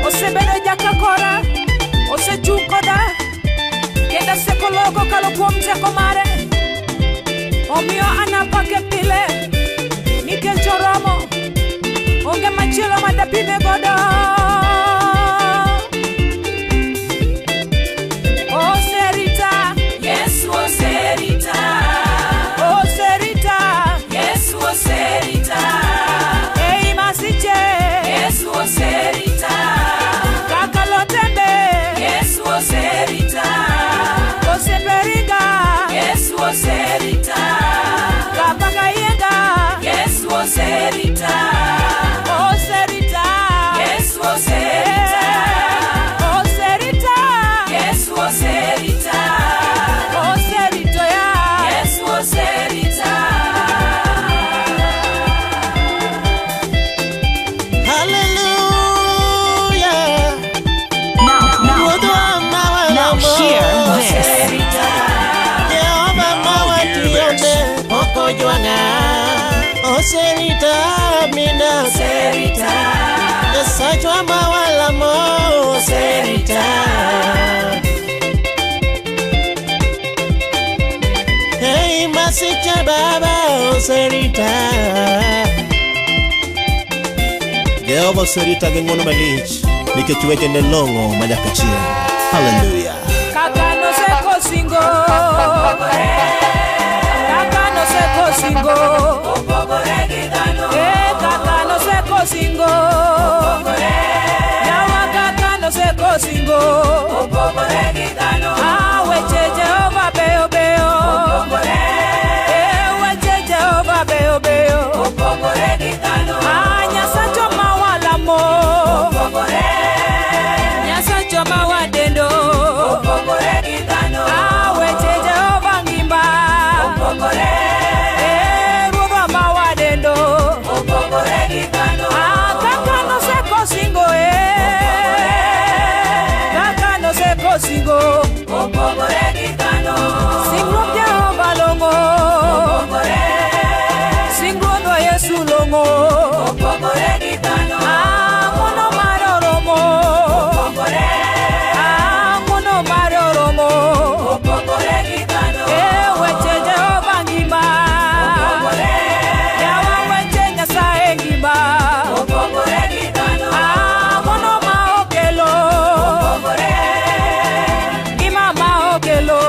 osebedo jaka kora osechung' koda kendo asekolo kokalo kuom teko mare omiyo anapake pile nikech oromo onge machielo madapime godo. Oserita, Yesu oserita. Oserita, Yesu oserita. Ei masiche, Yesu oserita. Kakalo tembe, Yesu oserita. Oseperinga, Yesu oserita. Kapakayenga, Yesu oserita. Oserita, Yesu oserita. Oserita, Yesu oserita. Oserito ya, Yesu oserita. Hallelujah. Now, now hear this. Jehova mawatiyone pok ojwang'a. Oserita mina. Oserita. Nyasachwa mawalamo oserita. Hey, masiche baba oserita. Jehova oserita gi ng'wono malich nikech wechene long'o ma nyaka chieng'. Haleluya. Kaka noseko singo. Kaka noseko singo. Eh, kaka noseko singo. Yawa kaka noseko singo. Ah, weche Jehova beyo beyo. Eh, weche Jehova beyo beyo. Ah, Nyasacho ma walamo. Nyasacho ma wadendo. Ah, weche Jehova ngima. Eh, Ruodhwa ma wadendo. Ah, kaka noseko singo, eh. Kaka noseko singo. Singruok Jehova long'o. Singruok Yesu long'o. Ah, ng'wono mar oromo. Ah, ng'wono mar oromo. Eh, weche Jehova ngima. Yawa weche Nyasaye ngima. Ah, ng'wono ma okelo. Ngima ma okelo.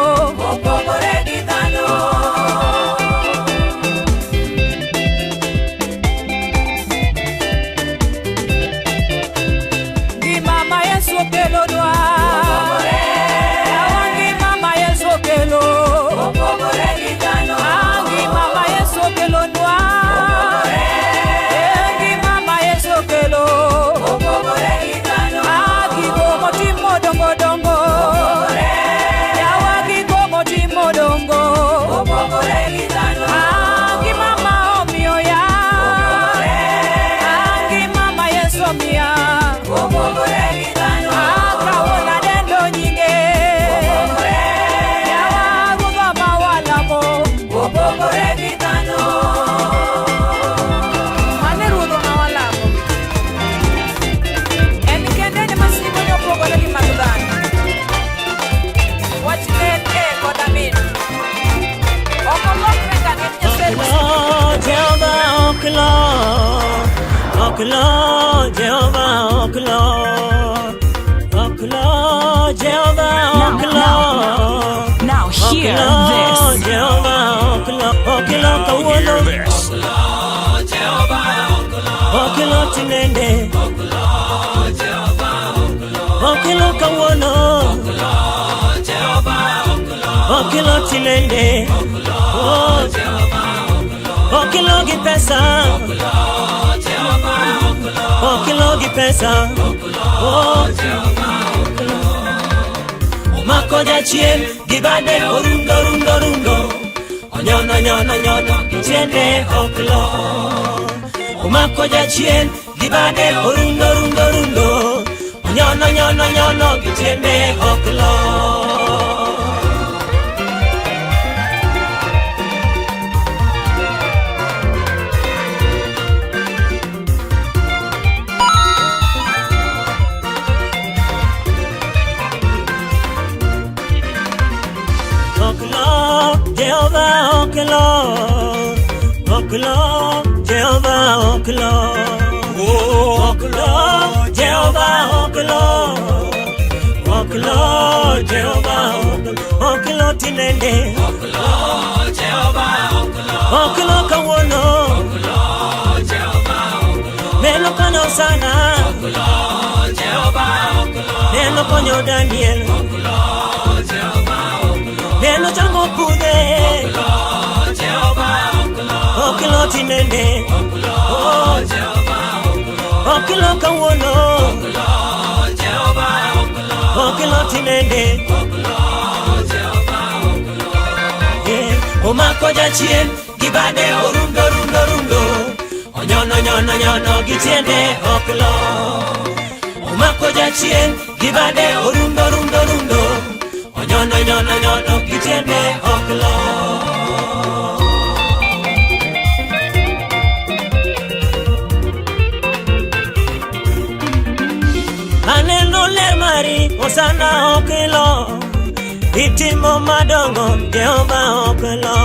Ngima ma Yesu okelonwa. Yawa ngima ma Yesu okelo. Ah, ngima ma Yesu okelonwa. Eh, ngima ma Yesu okelo. Ah, gigo motimo dongo dongo. Yawa gigo motimo dongo. Ah, ngima ma omiyo ya. Ah, ngima ma Yesu omiya. Ah, kawuono adendo nyinge. Yawa ruodhwa ma walamo. Mano e ruodhwa ma walamo. En kende ema singone opogore gi mag dhano. Wachne en ee kod amin. Ok olokre ngang' en Nyasaye mosiko. Jehova ok lo, ok lo, Jehova ok lo, ok lo, Jehova ok lo. Now hear Ok lo, this. Jehova ok lo, ok lo Now hear kawuono, this. ok lo tinende, ok lo kawuono, ok lo tinende, Oh, ok lo gi pesa, ok lo gi pesa, Oh, omako jachien gi bade orundo rundo rundo onyono nyono nyono gi tiende ok lo omako jachien gi bade orundo rundo rundo onyono nyono nyono gi tiende ok lo. Ok lo, Jehova ok lo, ok lo, Jehova ok lo, ok lo, Jehova ok lo, ok lo, Jehova ok lo, ok lo tinende, ok lo kawuono, neno konyo sana, neno konyo Daniel, neno chango pudhe, ok lo tinende, Oh, ok lo kawuono, ok lo tinende. Eh, omako jachien gi bade orundo rundo rundo onyono nyono nyono gi tiende ok lo omako jachien gi bade orundo rundo rundo onyono nyono nyono gi tiende ok lo. Aneno ler mari osana ok lo itimo madongo Jehova ok lo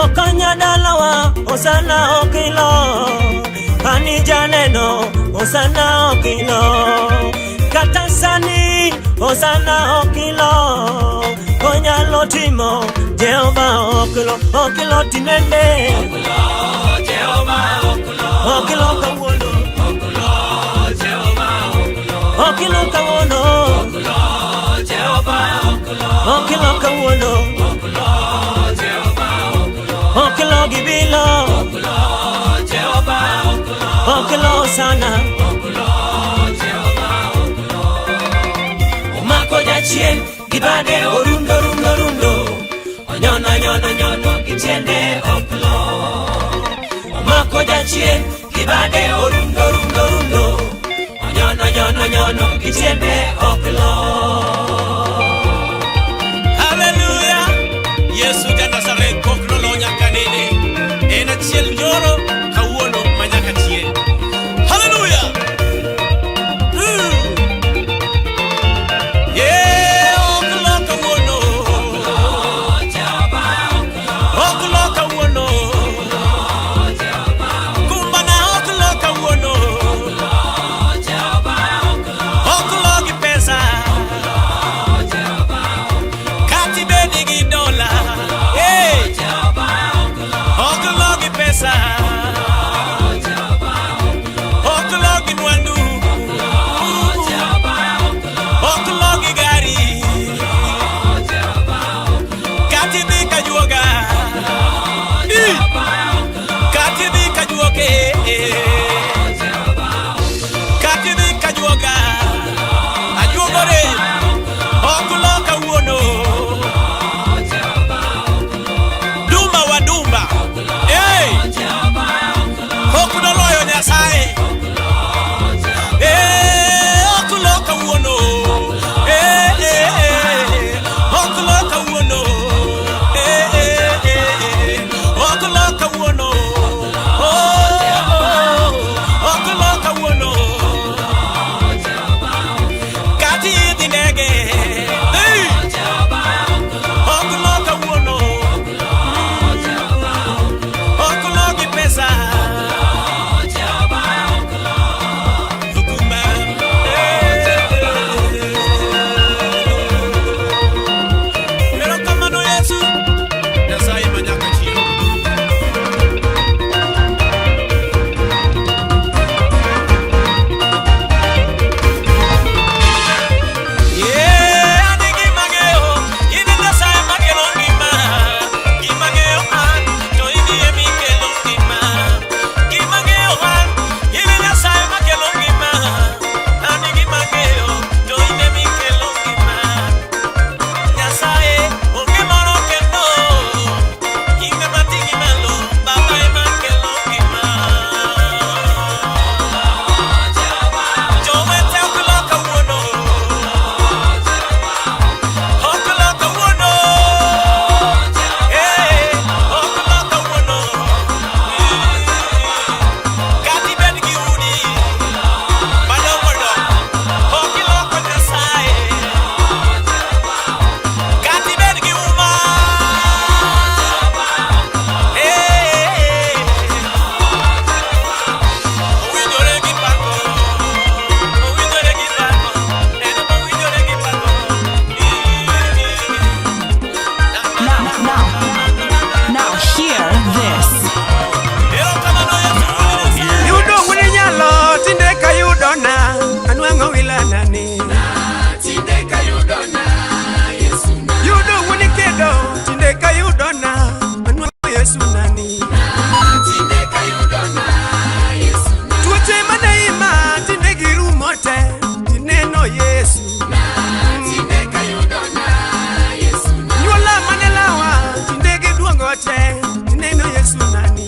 okonya dalawa osana ok lo. Ani janeno Osana okilo. Kata sani Osana okilo. Onyalo timo Jehova okilo. Okilo tinende. Okilo kawuono. Okilo kawuono. Okilo kawuono. Okilo gibilo. Okilo sana. Omako jachien gi bade orundo rundo rundo. Onyono nyono nyono gi tiende oklo. Omako jachien gi bade orundo rundo rundo. Onyono nyono nyono gi tiende oklo. Haleluya! Yesu ja Nazareth pok nolo nyaka nene. En achiel nyoro, kawuono ma nyaka chieng'. Haleluya! Yeah, ok lo kawuono. Ok lo kawuono. Kumbana ok lo kawuono. Ok lo gi pesa. Kati bedi gi dola. Hey! Ok lo gi pesa. Ok lo gi mwandu. Ok lo gi gari. Kati dhi ka juoga. Ih! Kati dhi ka juoke. Kati dhi ka juoga. Ajuogore. Ok lo kawuono. Dumba wa dumba. Hey! Ok noloyo Nyasaye. Eh, ok lo kawuono. Eh, eh, eh. Ok lo kawuono. Eh, eh, eh. Ok lo kawuono. Oh, oh, ok lo kawuono. Kati idhi ndege. Hey! Ok lo kawuono. Ok lo gi pesa. Okumba. Erokamano Yesu. Nyasaye ma nyaka chieng'. Yeah, an e gima ang'eyo, in e Nyasaye makelo ngima. Gima ang'eyo an, to in ema ikelo ngima. Gima ang'eyo an, in e Nyasaye makelo ngima. An e gima ang'eyo, to in ema ikelo ngima. Nyasaye, onge moro kendo. In ema ting'i malo, Baba ema kelo ngima. Jowete ok lo kawuono. Ok lo kawuono. Eh, ok lo kawuono. Kata ibed gi udi madongo dongo, ok iloko Nyasaye. Kata ibed gi uma. Eh, owinjore gi pako, owinjore gi pako, en ema owinjore gi pako. Now hear this. Yudo wuon nyalo tinde kayudona anwang'o wilanani. Yudo wuon kedo tinde kayudona anwang'o Yesu nani. Tuoche mane ima tinde girumo te tineno Yesu. Nyuola mane lawa tinde giduogo te tineno Yesu nani.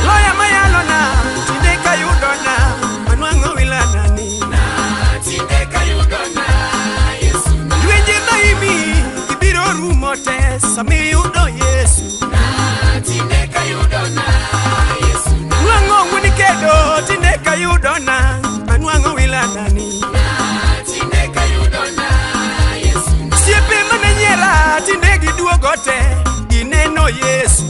Loya mayalona tinde kayudona anwang'o wilanani. Lwenje maimi gibiro rumo te samiyudo Yesu. Nwang'o wuon kedo tinde kayudona anwang'o wilanani. Osiepe mane nyiera tinde giduogo te gineno Yesu.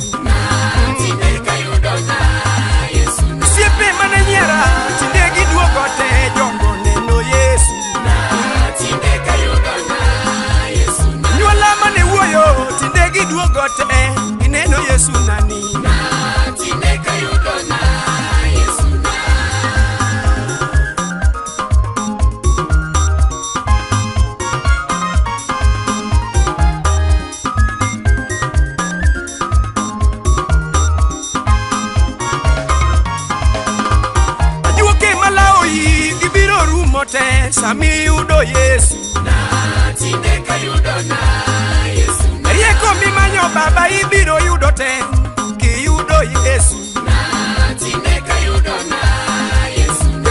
te samiyudo Yesu. Rieko mimanyo baba ibiro yudo te kiyudo Yesu.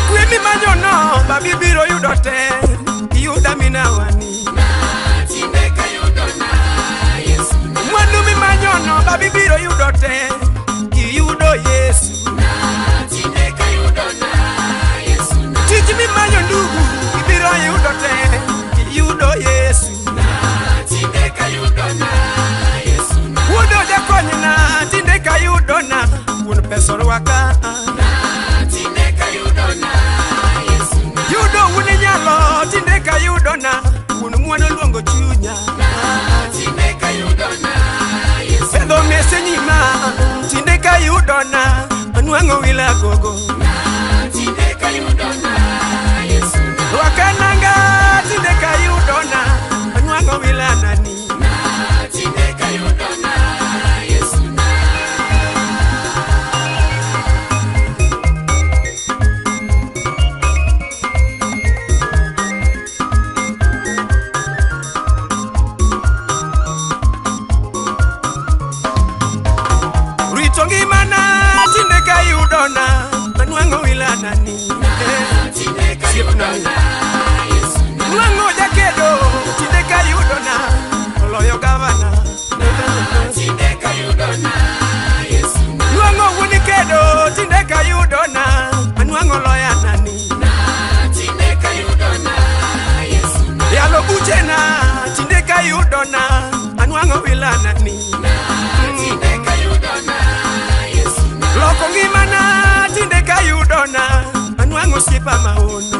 Kwe mimanyo no baba ibiro yudo te kiyuda minawani. Mwandu mimanyo no baba ibiro yudo te kiyudo Yesu. Tich mimanyo ndugu ibiro yudo te kiyudo Yesu. Wuodo jakonyna tinde kayudona wuon pesa orwaka. Yudo wuon nyalo tinde kayudona wuon mwana luongo chunya. Fedho mese nyima tinde kayudona anwang'o wila gogo. Rwaka nanga tinde kayudona anwang'o wila nani. Rito ngimana tinde kayudona anwang'o wila nani. Osiepna. Nwang'o jakedo tinde kayudona oloyo gavana. Nwang'o wuon kedo tinde kayudona anwang'o loya nani. Yalo buchena tinde kayudona anwang'o wila nani. Loko ngimana tinde kayudona anwang'o osiepa maono.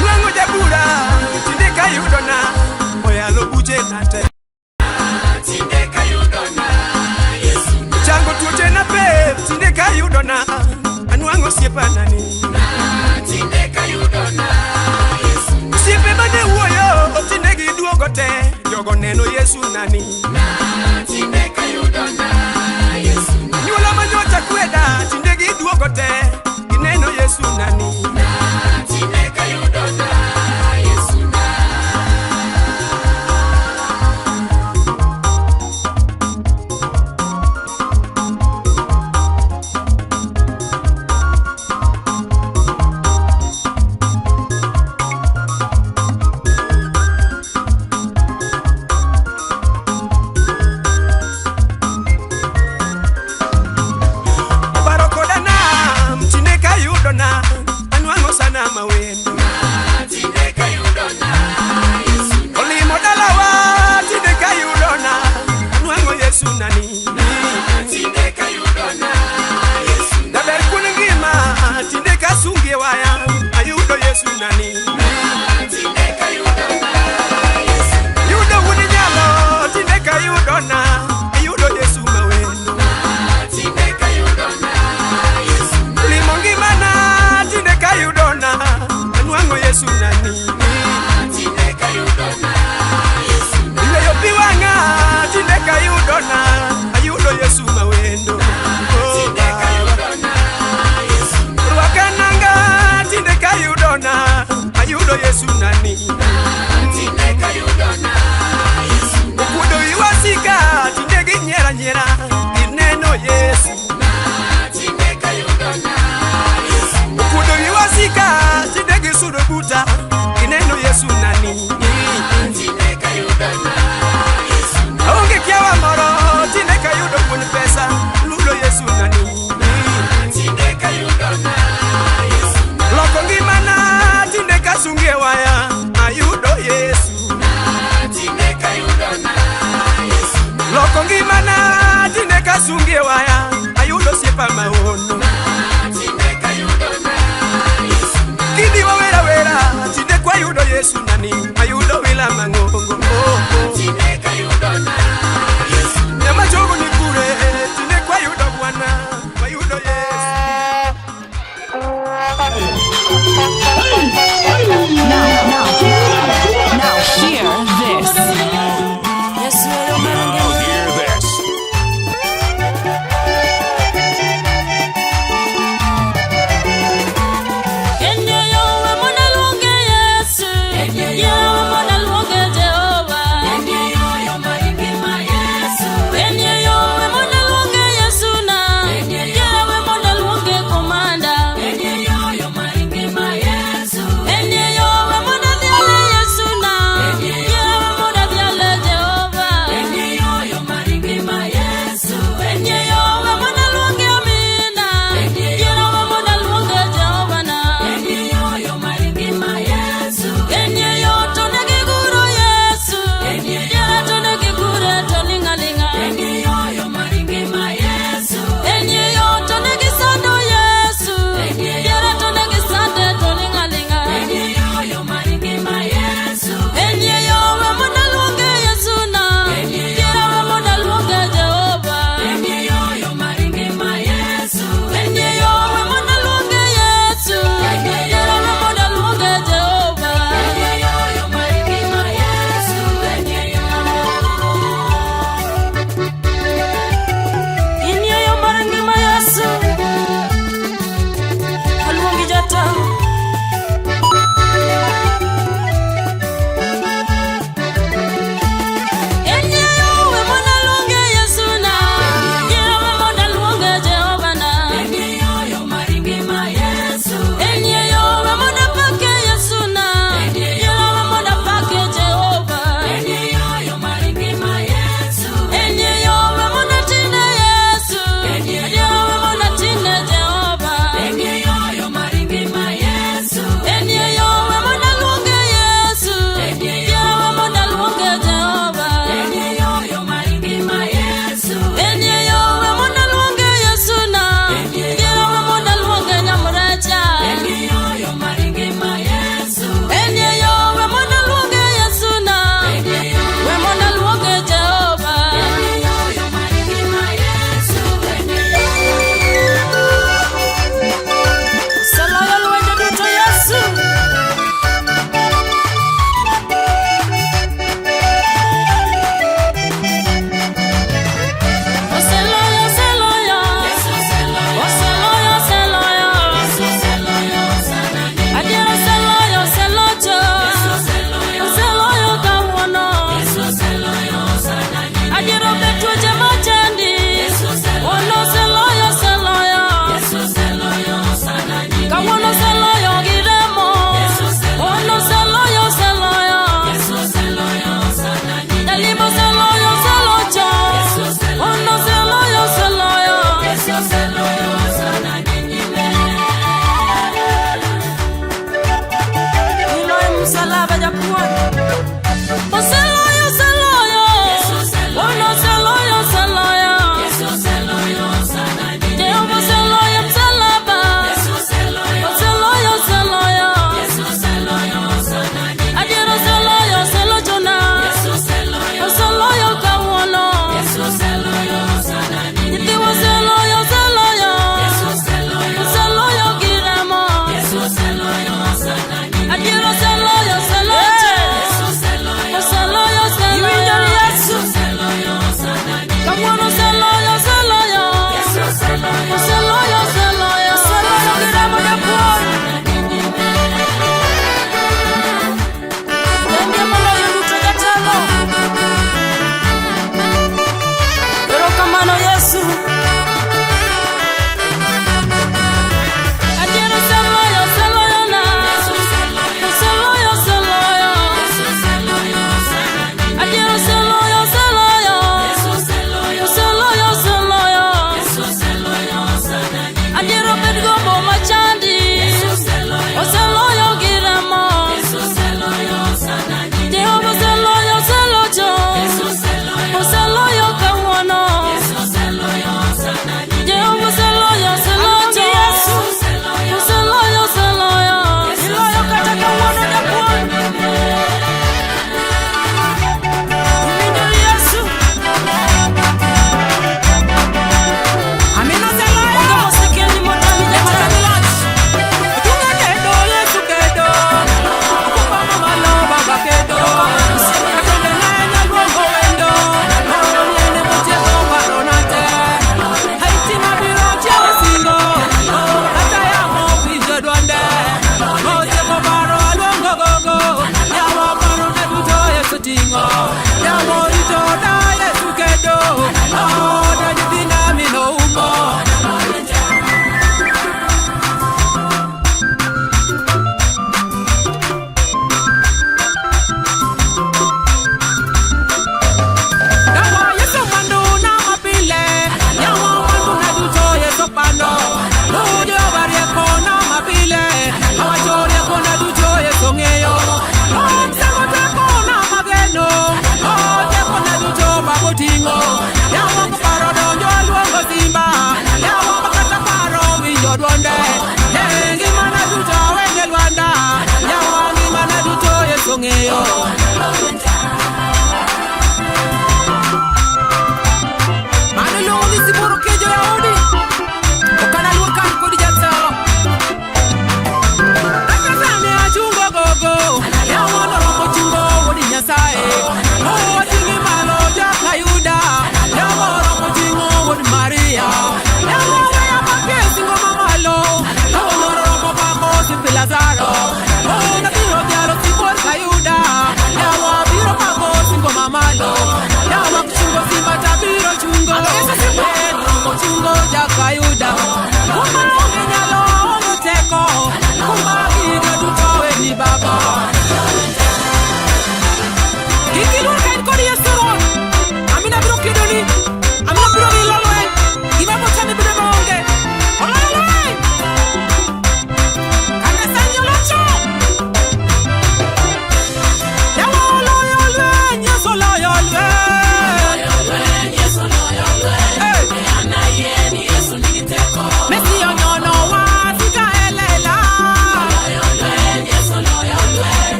Nwang'o jabura tinde kayudona oyalo buchena te. Chango tuoche na pep tinde kayudona anwang'o osiepa nani. Osiepe mane wuoyo tinde giduogo te jogo neno Yesu nani. Nyuola manyocha kweda tinde giduogo te gineno Yesu nani.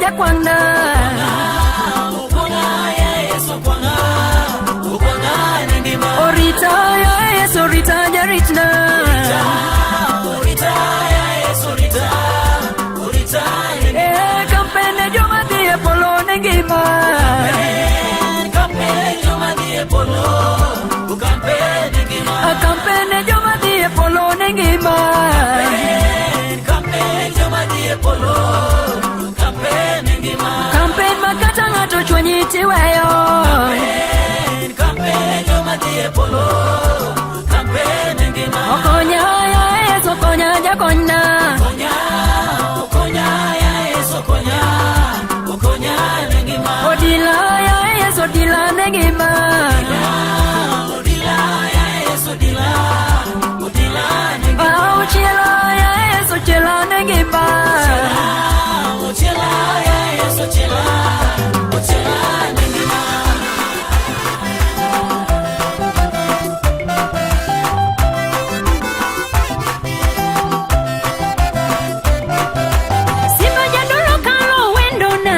jakwang'na. Orita ya Yesu, orita jaritna. Eh, kampene joma dhi e polo ne ngima. Kampene joma dhi e polo ne ngima. Kampen ma kata ng'ato chwanyi tiweyo. Okonya ya Yesu, okonya jakonyna. Odila ya Yesu, odila ne ngima. Ah, ochiela ya Yesu, ochiela ne ngima. Simba jadolo kalo wendona.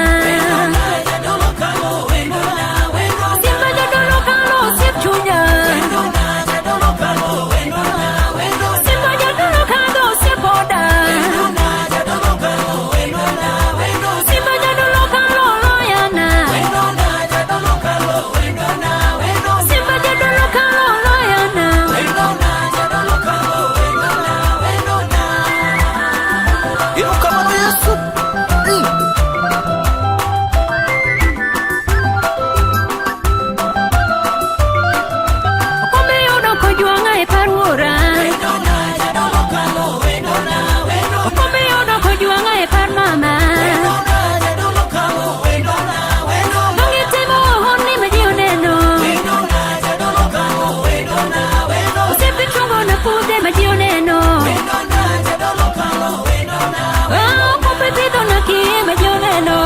Simba jadolo kalo osiep chunya. Simba jadolo kalo osiep oda. Simba jadolo kalo loyana. Simba jadolo kalo loyana. Erokamano Yesu. Okombe yudo kojwang'a e par wuora. Okombe yudo kojwang'a e par mama. Donge timo honni ma ji oneno. Osiepe chungo na pudhe ma ji oneno. Ah, okombe pidho na kiye ma ji oneno.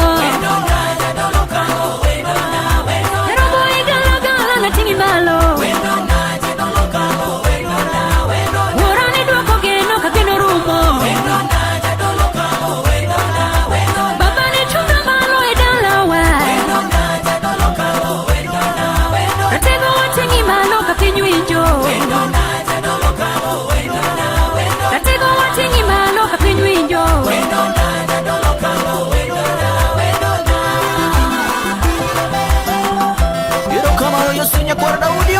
Rombo igalagala na ting'i malo. Wuora ni dwoko geno ka geno rumo. Baba ni chunga malo e dalawa. Ratego wating'i malo ka piny winjo. Ratego wating'i malo ka piny winjo. Erokamano Yesu nyakwar Daudi.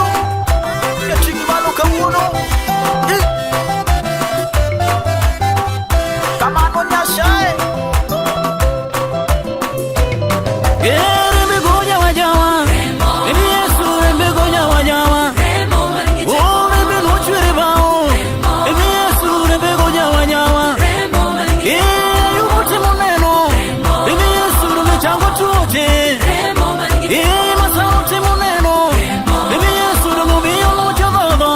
Jating'i malo kawuono. Eh. Kamano Nyasaye. Rembe gonya wajawa. Emi Yesu rembe gonya wajawa. Oh rembe nochwere bao. Emi Yesu rembe gonya wajawa. Eh yumuti muneno. Emi Yesu rembe chango tuoche. Eh masauti muneno. Emi Yesu rembe miyo locho dhodho.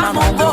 mang'ongo.